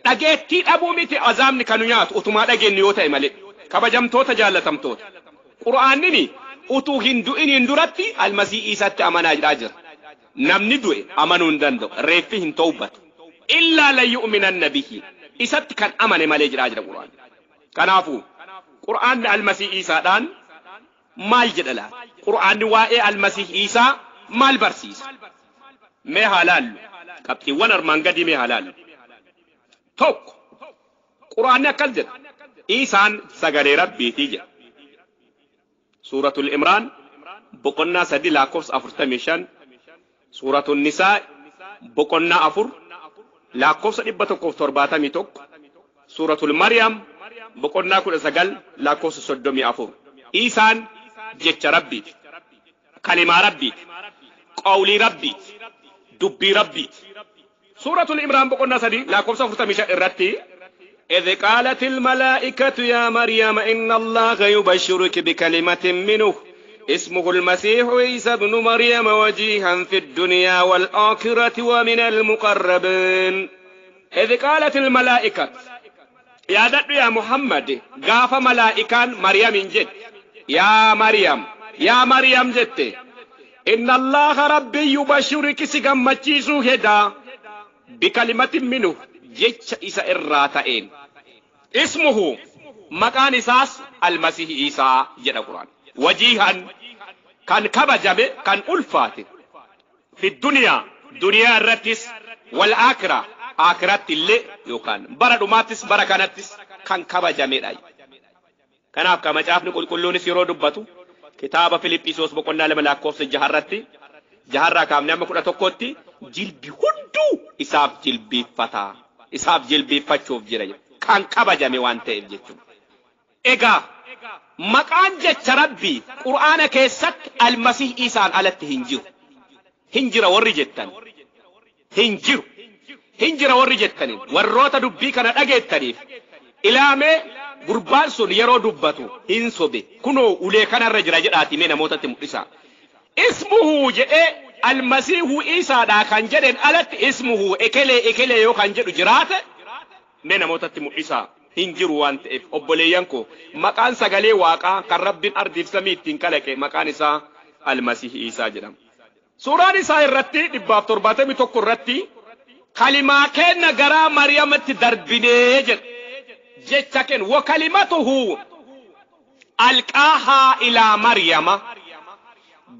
dhageettii dhabuu miti azaabni kan nyaatu utumaa dhageenyu yoo ta'e malee. Kabajamtoota jaallatamtoota, Qur'aanni utuu hin du'iniin duratti Almasii Iisatti amanaa jedhaa jira. Namni du'e amanuu hin danda'u, reeffi hin tawbatu. Illaa layu'minanna bihi, isatti kan amane malee jedhaa jira Qur'aanni. Kanaafuu Qur'aanni Almasii Iisaadhaan maal jedha laata? Qur'aanni waa'ee Almasii Iisaa maal barsiisa? Mee haa laallu. Qabxiiwwan armaan gadii mee haa laallu. Tokko, Qur'aanni akkas jedha. Iisaan sagalee Rabbiitii jedha. Suuratul Imraan boqonnaa 3 lakkoofsa 45, Suuratul Nisaa boqonnaa 4 lakkoofsa 171, Suuratul Maryam boqonnaa 19 lakkoofsa 34. Iisaan jecha Rabbiiti, kalimaa Rabbiiti, qawlii Rabbiiti, dubbii Rabbiiti. Suuratul Imraan boqonnaa 3 lakkoofsa 45 irratti إذ قالت الملائكة يا مريم إن الله يبشرك بكلمة منه اسمه المسيح عيسى ابن مريم وجيها في الدنيا والآخرة ومن المقربين. إذ قالت الملائكة يا دد يا محمد غاف ملائكان مريم جد يا مريم يا مريم جد إن الله ربي يبشرك سيغمچيسو هدا بكلمة منه jecha isa irraa ta'een ismuhu maqaan isaas Almasih Iisaa jedha Qur'aan. Wajiihan kan kabajame kan ulfaate fi duniyaa duniyaa irrattis wal aakhira aakhiraatti illee yookaan bara dhumaattis bara kanattis kan kabajamedha. Kanaaf ka macaafni qulqulluunis yeroo dubbatu kitaaba Filiphisiyoos boqonnaa 2 lakkoofsa 6 irratti jaharraa kaafnee amma 11tti jilbi hunduu isaaf jilbiiffata. Isaaf jilbiiffachuuf jira kan kabajame waan ta'eef jechuudha. Egaa maqaan jecha Rabbii Qur'aana keessatti Almasih Iisaan alatti hin jiru. Hin jira warri jettan. Hin jiru. Hin jira warri jettaniif warroota dubbii kana dhageettaniif ilaamee gurbaan sun yeroo dubbatu hin sobe kunoo ulee kanarra jira jedhaati mee namootatti mul'isa. Ismuhu jedhee Almasiihu Iisaadhaa kan jedhen alatti ismuhu ekelee ekelee yoo kan jedhu jiraate mee namootatti mul'isa. Hin jiru waan ta'eef obboleeyyan koo maqaan sagalee waaqaa kan Rabbiin ardiif samii ittiin kalaqe maqaan isaa Almasiih Iisaa jedhama. Suuraan isaa irratti 171 irratti kalimaa kenna garaa Maryamatti darbinee jedha. Jecha kenna wa kalimatuhu alqaahaa ilaa Maryama.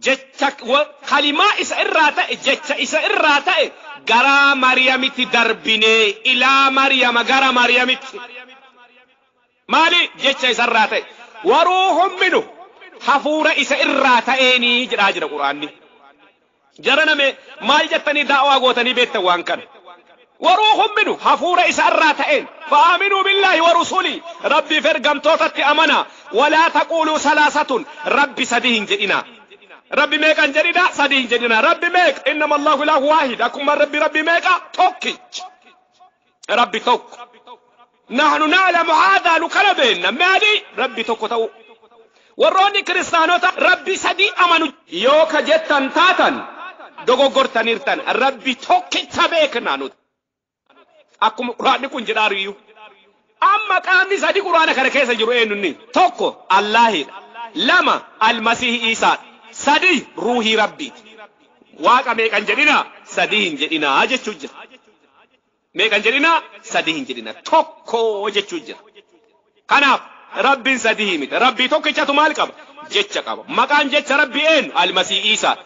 Jecha kalimaa isa irraa ta'e jecha isa irraa ta'e garaa Maryamitti darbinee ilaa Maryama gara Maryamitti. Maali jecha isarraa ta'e? Waruuhun minhu, hafuura isa irraa ta'eenii jedhaa jira Qur'aanni. Jara name maal jettanii da'waa gootanii beektan waan kana? Waruuhun minhu, hafuura isa irraa ta'een. Fa'aaminuu billaahi wa rusulii, Rabbiif ergamtootatti amanaa. Walaa taquuluu salaasatun, Rabbi sadii hin jedhinaa. Rabbi meeqa hin jedhinaa? Sadii hin jedhinaa. Rabbi meeqa? Innama Allahu ilaahu waahid. Akkuma Rabbi Rabbi meeqa? Tokkicha. Rabbi tokko. Nahnu na'lamu haadhaa, nu kana beenna. Maali? Rabbi tokko ta'uu. Warroonni kiristaanota Rabbi sadii amanu yoo ka jettan taatan dogoggortaniirtan. Rabbi tokkicha beekna nuti. Akkuma Quraanni kun jedhaariyyuu. Amma qaamni sadii Quraana kana keessa jiru eenyunni? Tokko Allaahidha. Lama Almasiihi Iisaadha. Sadii ruuhii Rabbiiti. Waaqa meeqan jedhinaa? Sadii hin jedhinaa jechuu jira. Meeqan jedhinaa? Sadii hin jedhinaa. Tokko jechuu jira. Kanaaf Rabbiin sadii miti. Rabbii tokkichatu maal qaba? Jecha qaba. Maqaan jecha Rabbii eenyu? Almasii Iisaadha.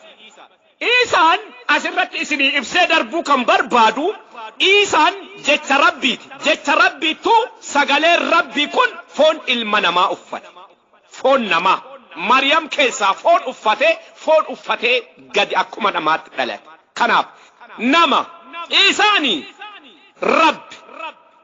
Iisaan asirratti isinii ibsee darbuu kan barbaadu, Iisaan jecha Rabbiiti. Jecha Rabbiittu sagaleen Rabbii kun foon ilma namaa uffate. Foon namaa. Maryam keessaa foon uffatee, foon uffatee gadi akkuma namaatti dhalate. Kanaaf nama Iisaani Rabbi.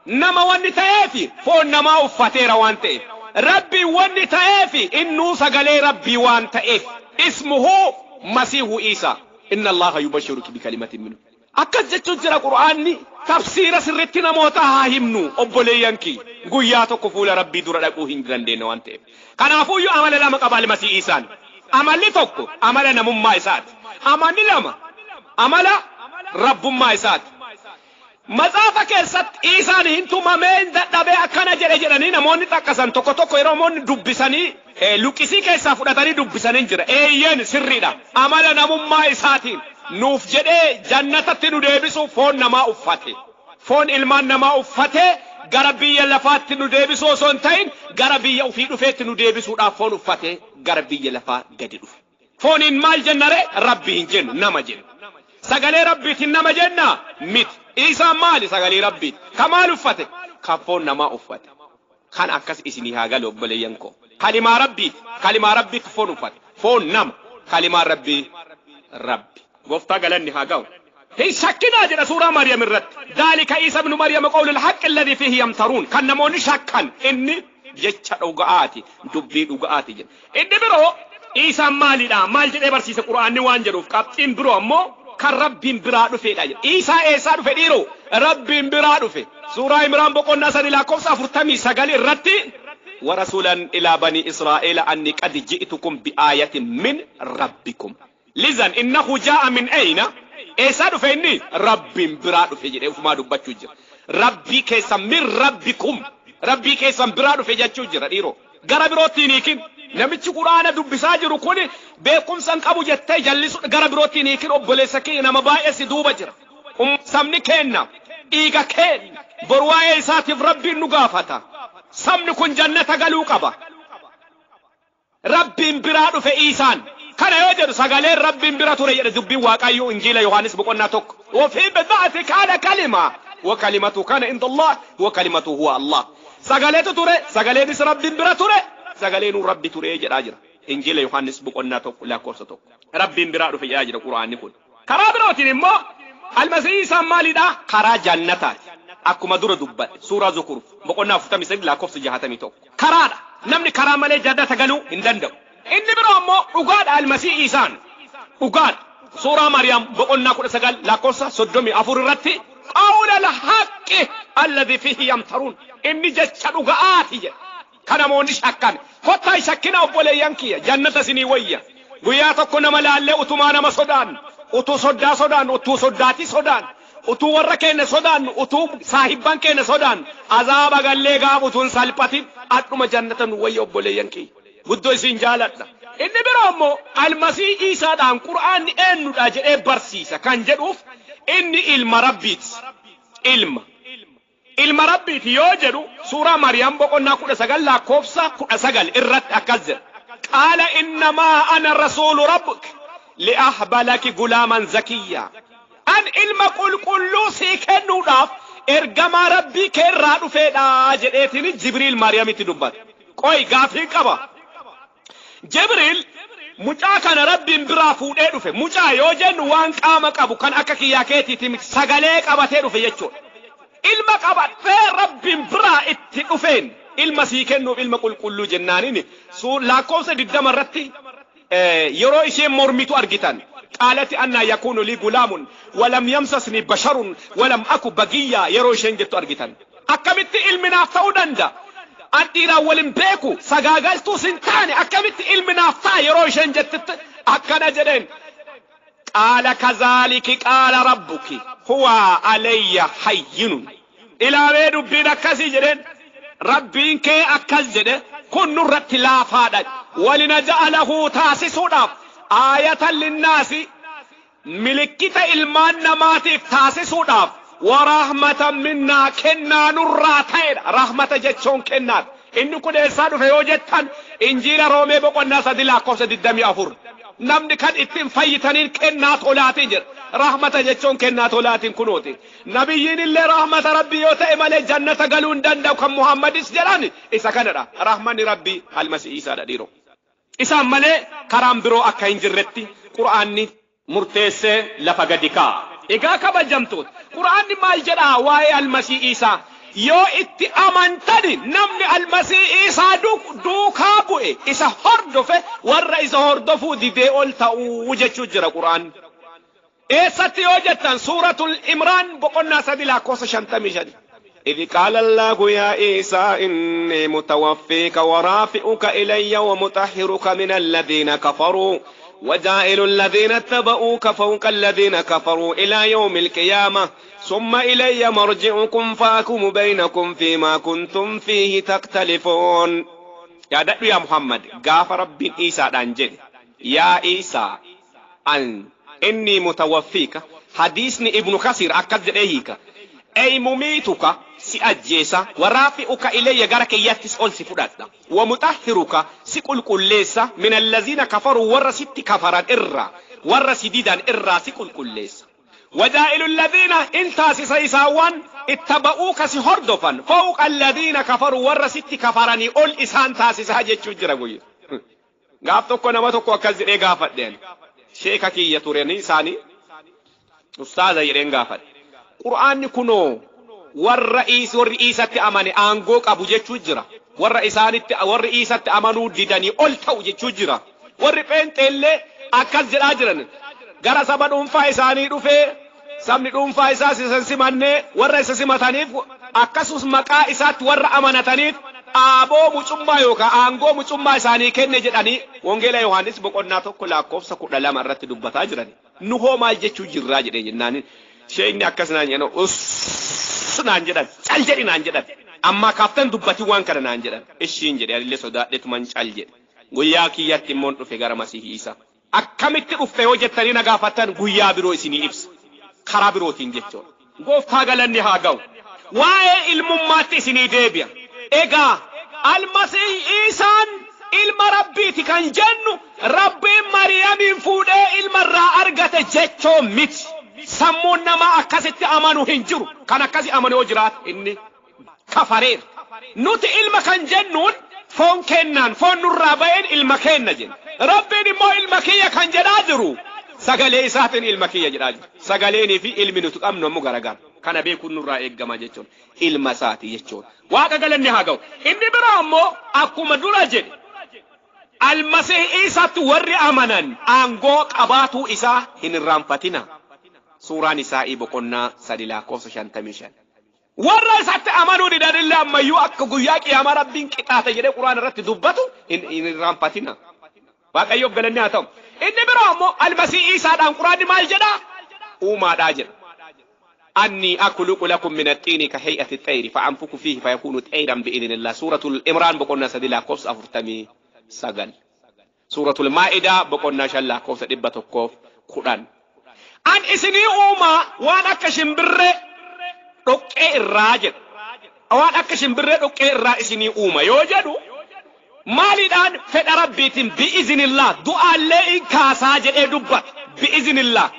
Nama wanni ta'eefi foon namaa uffateera waan ta'eef. Rabbi wanni ta'eefi innuu sagalee Rabbii waan ta'eef. Ismuhu Masiihu Iisaa. Inna Allaha yubashiruki bikalimatin minhu. Akkas jechuun jira Qur'aanni. Tafsiira sirritti namoota haa himnu, obboleeyyan kiyya. Guyyaa tokko fuula Rabbii dura dhaquu hin dandeenye waan ta'eef. Kanaafuyyuu amala lama qaba Almasii Iisaan. Amalli tokko amala namummaa isaati. Amalli lama amala Rabbummaa isaati. Matsaafa keessatti Iisaan hin tumamee, hin dadhabee, akkana jedhe jedhanii namoonni xaqqasan tokko tokko yeroo namoonni dubbisanii luqqisii keessaa fudhatanii dubbisanii jira. Eeyyeen, sirriidha. Amala namummaa isaatiin nuuf jedhee jannatatti nu deebisuuf foon namaa uffate. Foon ilmaan namaa uffatee gara biyya lafaatti nu deebisuu osoo hin ta'in, gara biyya ofii dhufeetti nu deebisuudhaaf foon uffatee gara biyya lafaa gadi dhufe. Fooniin maal jennare? Rabbi hin jennu, nama jenna. Sagalee Rabbiitiin nama jenna miti. Isaan maali? Sagalee Rabbiiti. Ka maal uffate? Ka foon namaa uffate. Kan akkas isinii haa galu, obboleeyyan koo. Kalimaa Rabbiiti. Kalimaa Rabbiitti foon uffate. Foon nama. Kalimaan Rabbii Rabbi. Gooftaa galanni haa ga'u. Hin shakkinaa jedha suuraa Maryam irratti. Dhaalika Iisa ibnu Maryam qawlul haqqi alladhi fiihi yamtaruun. Kan namoonni shakkan inni jecha dhuga'aati. Dubbii dhuga'aati jedha. Inni biroo Iisaan maalidha? Maal jedhee barsiise Qur'aanni waan jedhuuf, qabxiin biroo ammoo kan Rabbiin biraa dhufedha jedha. Iisaa eessaa dhufe dhiiroo? Rabbiin biraa dhufe. Suuraa Imraan boqonnaa 3 lakkoofsa 49 irratti, warasuulan ilaa banii Israa'eela anni qad ji'tukum bi'aayatin min rabbikum. Lizan innahu jaa'a min ayna? Eessaa dhufe inni? Rabbiin biraa dhufe jedhee ufumaa dubbachuu jira. Rabbii keessan, min rabbikum. Rabbii keessan biraa dhufe jechuu jira dhiiroo. Gara birootti hin hiikin. Namichi Quraana dubbisaa jiru kun beekumsa hin qabu jettee jallisu gara birootti hin hiikin, obboleessa kiyya, nama baay'ee si duuba jira. Sabni keenna dhiiga keenya, boru waa'ee isaatiif Rabbiin nu gaafata. Sabni kun jannata galuu qaba. Rabbiin biraa dhufe Iisaan. Kana yoo jedhu sagaleen Rabbiin bira ture jedhe dubbiin Waaqayyoo Injiila Yohaannis boqonnaa 1. Wafii bid'ati kaana kalima wa kalimatu kana inda Allah wa kalimatu huwa Allah. Sagaleetu ture, sagaleenis Rabbiin bira ture, sagaleenuu Rabbi ture jedhaa jira. Injiila Yohaannis boqonnaa 1 lakkoofsa 1. Rabbiin biraa dhufe jedhaa jira Qur'aanni kun. Karaa birootiin immoo Almasii Iisaan maalidha? Karaa jannataati. Akkuma dura dubbadhe suuraa Zukuruf boqonnaa 43 lakkoofsa 61. Karaadha. Namni karaa malee jannata galuu hin danda'u. Inni biroo ammoo dhugaadha Almasii Iisaan. Dhugaadha. Suuraa Maariyaam boqonnaa 19 lakkoofsa 34 irratti, qawla al-haqqi alladhi fihi yamtaruun. Inni jecha dhuga'aati jedha. Kan namoonni shakkan. Kottaa hin shakkina, obboleeyyan kiyya, jannata isinii wayya. Guyyaa tokko nama laallee utumaa nama sodaannu, utuu soddaa sodaannu, utuu soddaatii sodaannu, utuu warra keenya sodaannu, utuu saahibban keenya sodaannu, azaaba gallee gaaf utuu hin salphatin adhuma jannata nu wayya, obboleeyyan kiyya. Guddoo isin jaaladha. Inni biroo ammoo Almasii Iisaadhaan Qur'aanni eenyudha jedhee barsiisa kan jedhuuf, inni ilma Rabbiiti. Ilma. Ilma Rabbiiti yoo jedhu suuraa Maariyaam boqonnaa 19 lakkoofsa 19 irratti akkas jedha. Qaala innamaa ana rasuulu rabbik li'ahba laki gulaaman zakiyyaa. An ilma qulqulluu sii kennuudhaaf Ergamaa Rabbii keerraa dhufeedha jedheetiin Jibriil Maariyaamitti dubbata. Qoy gaafii qaba. Jibriil mucaa kana Rabbiin biraa fuudhee dhufe. Mucaa yoo jennu waan qaama qabu kan akka kiyyaa keetiiti miti, sagalee qabatee dhufe jechuudha. Ilma qabatee Rabbiin biraa itti dhufeen ilma sii kennuuf ilma qulqulluu jennaaniin lakkoofsa 20 irratti yeroo isheen mormitu argitan. Qaalati anna yakunu li gulaamun walam yamsasni basharun walam aku bagiyya yeroo isheen jettu argitan. Akkamitti ilmi naaf ta'uu danda'a? An dhiiraan walin beeku, sagaagaltuus hin taane, akkamitti ilmi naaf ta'a yeroo isheen jettitti akkana jedheen. Qaala kazaaliki qaala rabbuki huwa alayya hayyinun. Ilaamee dubbiin akkasii jedheen. Rabbiin kee akkas jedhe kun nurratti laafaadha. Walinaja'alahu taasisuudhaaf aayatan linnaasi milikkita ilmaan namaatiif taasisuudhaaf warahmatan minnaa kennaa nurraa ta'edha. Rahmata jechuun kennaadha. Inni kun eessaa dhufe yoo jettan Injiila Roomee boqonnaa 3 lakkoofsa 24. Namni kan ittiin fayyitaniin kennaa tolaatiin jedha. Rahmata jechuun kennaa tolaatiin kunooti. Nabiyyiin illee rahmata Rabbii yoo ta'e malee jannata galuu hin danda'u kan Muhammadis jedhan isa kanadha. Rahmanni Rabbii Almasii Iisaadha dhiiroo. Isaan malee karaan biroo akka hin jirretti Qur'aanni murteessee lafa gadi kaa'a. Egaa kabajamtoota, Qur'aanni maal jedhaa waa'ee Almasii Iisaa? Yoo itti amantani namni Almasii Iisaa duukaa bu'e isa hordofe warra isa hordofuu didee ol ta'uu jechuu jira Qur'aanni. Eessatti yoo jettan Suuratul Imraan boqonnaa 3 lakkoofsa 55. إذ قال الله يا عيسى إني متوفيك ورافئك إلي ومطهرك من الذين كفروا وجائل الذين اتبعوك فوق الذين كفروا إلى يوم القيامة ثم إلي مرجعكم فأحكم بينكم فيما كنتم فيه تختلفون. يا دعو يا محمد غاف ربي عيسى دانجل يا عيسى أن إني متوفيك. حديثني ابن كثير أكد إليك أي مميتك سأجيسا ورافئك إلي غرك يتس أول سفراتنا ومطهرك سيقول كليسا من الذين كفروا ورست كفرا إرى ورسديدا إرى سيقول كليسا وجائل الذين انت سيساوان اتبعوك سهردفا فوق الذين كفروا ورست كفراني أول إسان تاسسا جيتشو جرغوي. غاف tokko nama tokko akkas jedhee gaafadheen sheeka kiyya tureni isaanii ustaaza jedheen gaafadhe. Qur'aanni kunoo warra warri Iisatti amane aangoo qabu jechuu jira. Warra isaanitti warri Iisatti amanuu didanii ol ta'u jechuu jira. Warri pheenxeellee akkas jedhaa jiran gara saba dhuunfaa isaanii dhufee sabni dhuunfaa isaas isa simannee warra isa simataniif akkasumas maqaa isaatti warra amanataniif aaboo mucummaa yookaan aangoo mucummaa isaanii kenne jedhanii Wangeela Yohaannis boqonnaa 1 lakkoofsa 12 irratti dubbataa jiran. Nu hoo maal jechuu jirraa jedhee jennaan sheekni akkas naan jedhan uss naan jedhan cal jedhi naan jedhan amma kaaftan dubbatii waan kana naan jedhan ishiin jedhe anillee sodaadheetuman cal jedhe. Guyyaa kiyyatti immoo dhufe gara Masiihii Iisaa. Akkamitti dhufte yoo jettanii na gaafattan guyyaa biroo isinii ibsa karaa birootiin jechuudha. Gooftaa galanni haa ga'u. Waa'ee ilmummaatti isinii deebi'a. Egaa Almasii Iisaan ilma Rabbiiti kan jennu Rabbiin Maariyaamiin fuudhee ilma irraa argate jechoo miti. Sammuun namaa akkasitti amanu hin jiru. Kan akkasi amanu yoo jiraate inni kafareera. Nuti ilma kan jennuun foon kennaan foon nurraa ba'een ilma kenna jenna. Rabbiin immoo ilma kiyya kan jedhaa jiru sagalee isaatiin ilma kiyya jedhaa jiru. Sagaleenii fi ilmi nuti qabnu ammoo garagara. Kana beekuun nurraa eeggama jechuun ilma isaati jechuun. Waaqa galanni haa ga'u. Inni biraa ammoo akkuma dura jedhe Almasii Iisaatti warri amanan aangoo qabaatuu isaa hin irraanfatina. Suuraan Isaa'ii boqonnaa 3 lakkoofsa 55. Warra isatti amanuu didanillee ammayyuu akka guyyaa qiyaamaa Rabbiin qixaate jedhee Qur'aan irratti dubbatu hin irraanfatina. Waaqayyoof galanni haa ta'u. Inni biraa ammoo Almasii Iisaadhaan Qur'aanni maal jedhaa? Uumaadhaa jedha. أني أخلق لكم من الطين كهيئة الطير فأنفخ فيه فيكون طيرا بإذن الله. سورة الإمران بقولنا 3 lakkoofsa 49. سورة المائدة بقولنا 5 lakkoofsa 110. An isinii uumaa waan akka shimbirree dhoqqee irraa jedha. Waan akka shimbirree dhoqqee irraa isinii uuma yoo jedhu maaliidhaan fedha Rabbiitiin bi'izinillah du'aallee in kaasaa jedhee dubbata bi'izinillah.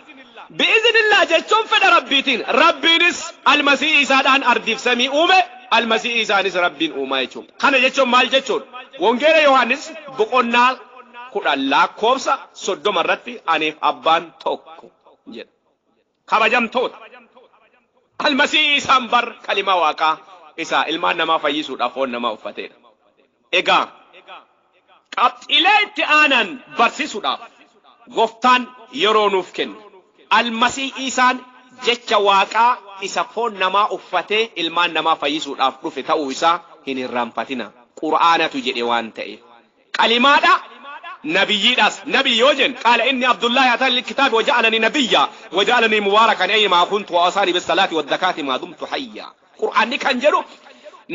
Bi'iznillah jechuun fedha Rabbiitiin. Rabbiinis Almasii Iisaadhaan ardiif samii uume, Almasii Iisaanis Rabbiin uumaa jechuudha. Kana jechuun maal jechuudha? Wangeela Yohaannis boqonnaa 10 lakkoofsa 30 irratti aniif abbaan tokko jedha. Kabajamtoota. Almasii Iisaan bar kalima waaqaa isaa ilmaan namaa fayyisuudhaaf foon namaa uffateedha. Egaa qabxiilee itti aanan barsiisuudhaaf gooftaan yeroo nuuf kenne. Almasii Iisaan jecha waaqaa isa foon namaa uffatee ilmaan namaa fayyisuudhaaf dhufe ta'uu isaa hin irraanfatina. Qur'aanatu jedhe waan ta'eef. Qalimaadha. Nabiyyiidhaas. Nabi yoo jennu qaala inni Abdullaahi ataani kitaabi waja'alanii nabiyya waja'alanii mubaarakan ayyimaa kuntu wa awsaanii bis-salaati wad-zakaati maa dumtu hayya. Qur'aanni kan jedhu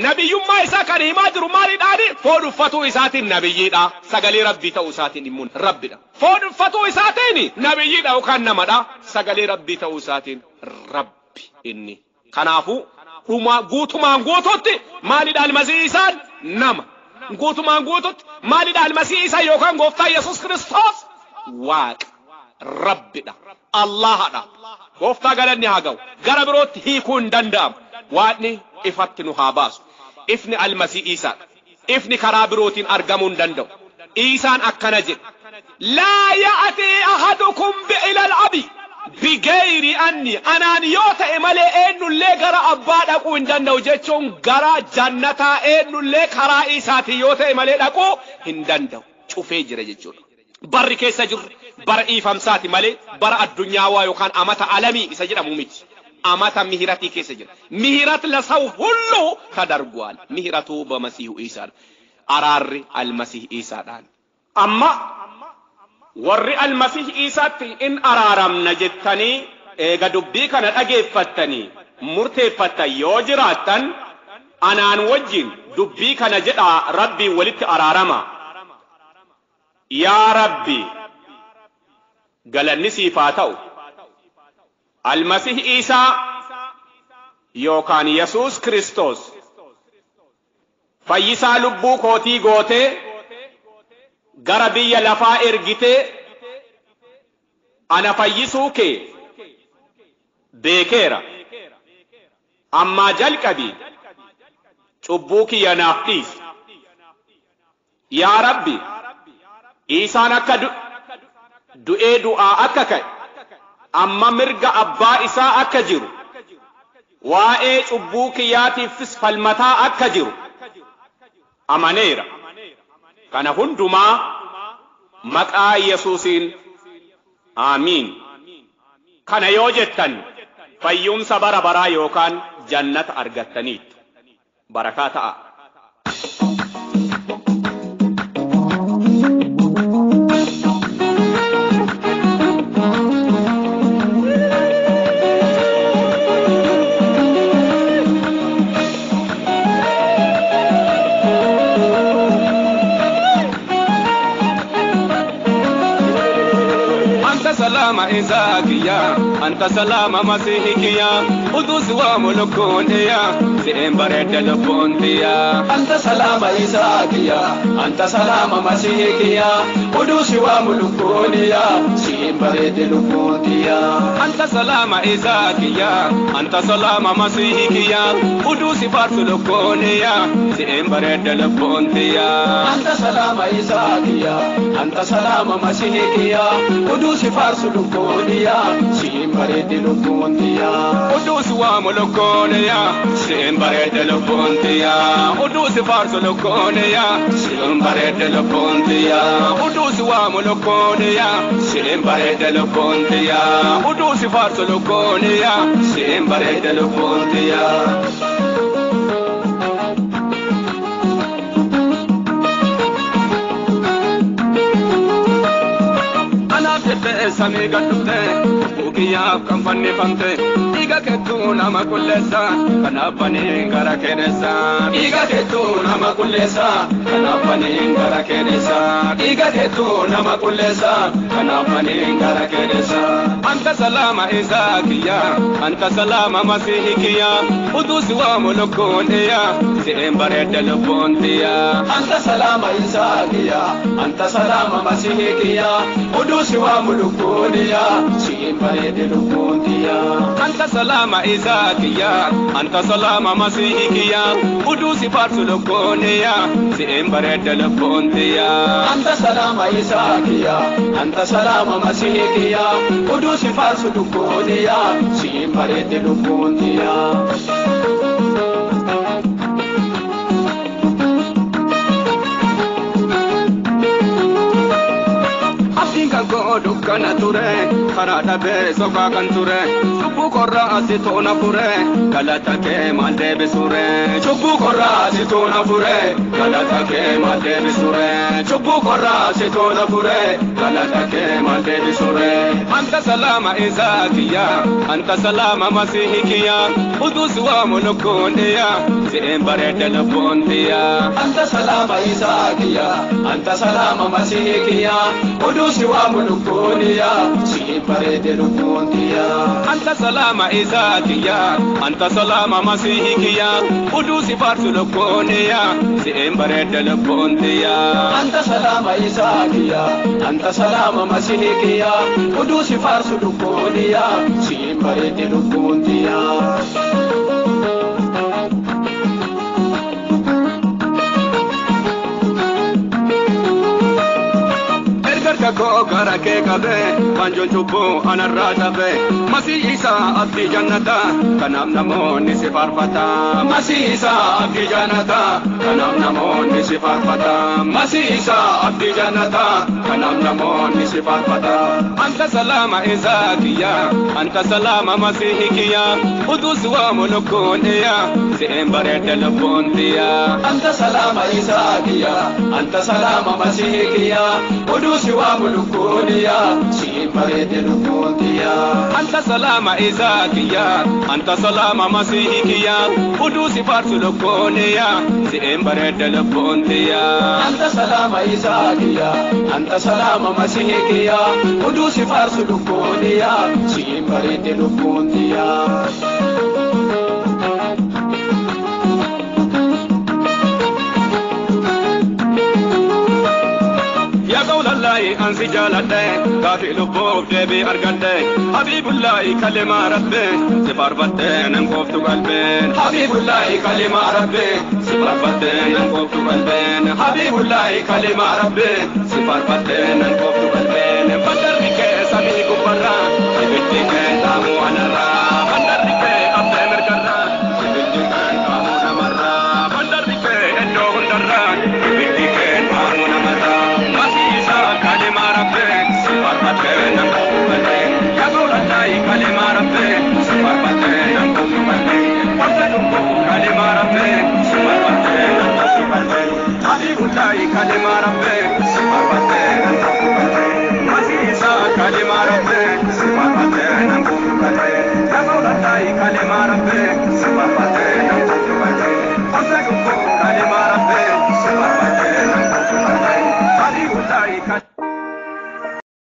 nabiyyummaa isaa kan himaa jiru maalidhaani? Foon uffatuu isaatiin nabiyyiidha. Sagalee Rabbii ta'uu isaatiin immoo Rabbidha. Foon uffatuu isaatiin nabiyyiidha yookaan namadha. Sagalee Rabbii ta'uu isaatiin Rabbi inni. Kanaafuu dhuma guutumaan guututti maalidha Almasii Iisaan? Nama. Guutumaan guututti maalidha Almasii Iisaa yookaan gooftaa Yesuus Kiristoos? Waaqa. Rabbidha. Allahadha. Gooftaa galanni haa ga'u. Gara birootti hiikuu hin danda'amu. Waaqni ifatti nu haa baasu. Ifni Almasii Iisaadha. Ifni karaa birootiin argamuu hin danda'u. Iisaan akkana jedhe. Laa ya'atii ahadukum bi'ilal abi bigayri anni anaan yoo ta'e malee eenyullee gara abbaa dhaquu hin danda'u jechuun gara jannataa eenyullee karaa isaatiin yoo ta'e malee dhaquu hin danda'u. Cufee jira jechuudha. Barri keessa jirru bara dhiifamsaati malee bara addunyaawaa yookaan amata alamii isa jedhamu miti. Amata mihiratii keessa jira. Mihirat lasaw hullu tadarguwal. Mihiratu bamasihu Iisaadha. Araarri Almasih Iisaadhaan. Amma warri Almasih Iisaatti in araaramna jettanii eega dubbii kana dhageeffattanii murteeffattan yoo jiraattan anaan wajjin dubbii kana jedhaa Rabbiin walitti araarama. Yaa Rabbi galanni siif haa ta'u. Almasih Iisaa yookaan Yesuus Kiristoos fayyisaa lubbuu kootii gootee gara biyya lafaa ergitee ana fayyisuu kee beekeera. Ammaa jalqabii cubbuu kiyya naaf dhiisi. Yaa Rabbi Iisaan akka du'ee du'aa akka ka'e amma mirga abbaa isaa akka jiru waa'ee cubbuu kiyyaatiifis falmataa akka jiru amaneera. Kana hundumaa maqaa Yesuusiin aamiin. Kana yoo jettan fayyumsa bara baraa yookaan jannata argattaniittu. Barakaa ta'a. Salama Isakiya, anta salama Masihikiya, udus wa mulukuntiya, si'in bareedda lubbuuntiya. Anta salama Isakiya, anta salama Masihikiya, udus wa mulukuntiya, si'in bareedda lubbuuntiya. Anta salama Isakiya, anta salama Masihikiya, udus faarsu lukkuuniya, si'in bareedda lubbuuntiya. Anta salama Isakiya, anta salama Masihikiya, udus faarsu lukkuuniya, si'in bareedda lubbuuntiya. Udus wa mulukuntiya, si'in bareedda lubbuuntiya. Udus faarsu lukkuuniya, si'in bareedda lubbuuntiya. Udus wa mulukuntiya, si'in bareedda lubbuuntiya. Udus faarsu lukkuuniya, si'in bareedda lubbuuntiya. Samii gad dhufte, lubbuu kiyyaaf kan fannifamte, Dhiiga keetu nama qulleessa kanaaf baniin gara keessa. Dhiiga keetu nama qulleessa kanaaf baniin gara keessa. Dhiiga keetu nama qulleessa kanaaf baniin gara keessa. Anta salaama isaa kiyya anta salaama masiihi kiyya utuu si waamu lukkuun iyya si'een bareedda lubbuun tiyya. Anta salaama isaa kiyya anta salaama masiihi kiyya utuu si waamu lukkuun iyya si'een bareedda lubbuun tiyya. Anta salaama isaa kiyya anta salaama masiihi kiyya utuu si faarsu lukkuun iyya si'een bareedda lubbuun tiyya. Anta salaama isaa kiyya anta salaama masiihi kiyya utuu si faarsu lukkuun iyya si'een bareedda lubbuun tiyya. Abdiin kan koo dukkana ture karaa dhabee sokaa kan ture cubbuu korraa si toona fure galata kee maal deebisure cubbuu korraa si toona fure galata kee maal deebisure cubbuu korraa si toona fure galata kee maal deebisure. Anta salaama isaa kiyya anta salaama masiihi kiyya utuu si waamu lukkuun iyya si'een bareedda lubbuun tiyya. Anta salaama isaa kiyya anta salaama masiihi kiyya utuu si waamu lukkuun iyya si'een bareedde lubbuun tiyya. Anta salaama isaa kiyya anta salaama masiihi kiyya utuu si faarsu lukkuun iyya si'een bareedda lubbuun tiyya. Anta salaama isaa kiyya anta salaama masiihi kiyya utuu si faarsu lukkuun iyya si'een bareedde lubbuun tiyya. Erga koo gara kee qabee waanjoon cubbuu anarraa cabee masii isaa abdii jannataa kanaaf namoonni si faarfata. Masii isaa abdii jannataa kanaaf namoonni si faarfata. Masii isaa abdii jannataa kanaaf namoonni si faarfata. Anta salaama isaa kiyya anta salaama masiihi kiyya utuu si waamu lukkuun iyya si'een bareedda lubbuun tiyya. Anta salaama isaa kiyya anta salaama masiihi kiyya utuu si waamu lukkuun iyya si'een bareedde lubbuun tiyya. Anta salaama isaa kiyya anta salaama masiihi kiyya utuu si faarsu lukkuun iyya si'een bareedda lubbuun tiyya. Anta salaama isaa kiyya anta salaama masiihi kiyya utuu si faarsu lukkuun iyya si'een bareedde lubbuun tiyya. Yaa qawlallaahi ansi jaaladhe gaafii lubbuuf deebii argadhe habiibullaahi kalimaa rabbi si faarfattee nan qooftu qalbeen. Habiibullaahi kalimaa rabbi si faarfattee nan qooftu qalbeen. Habiibullaahi kalimaa rabbi si faarfattee nan qooftu qalbeen. Baddarri kee samii gubbarraa ibiddi kee taamuu anarraa.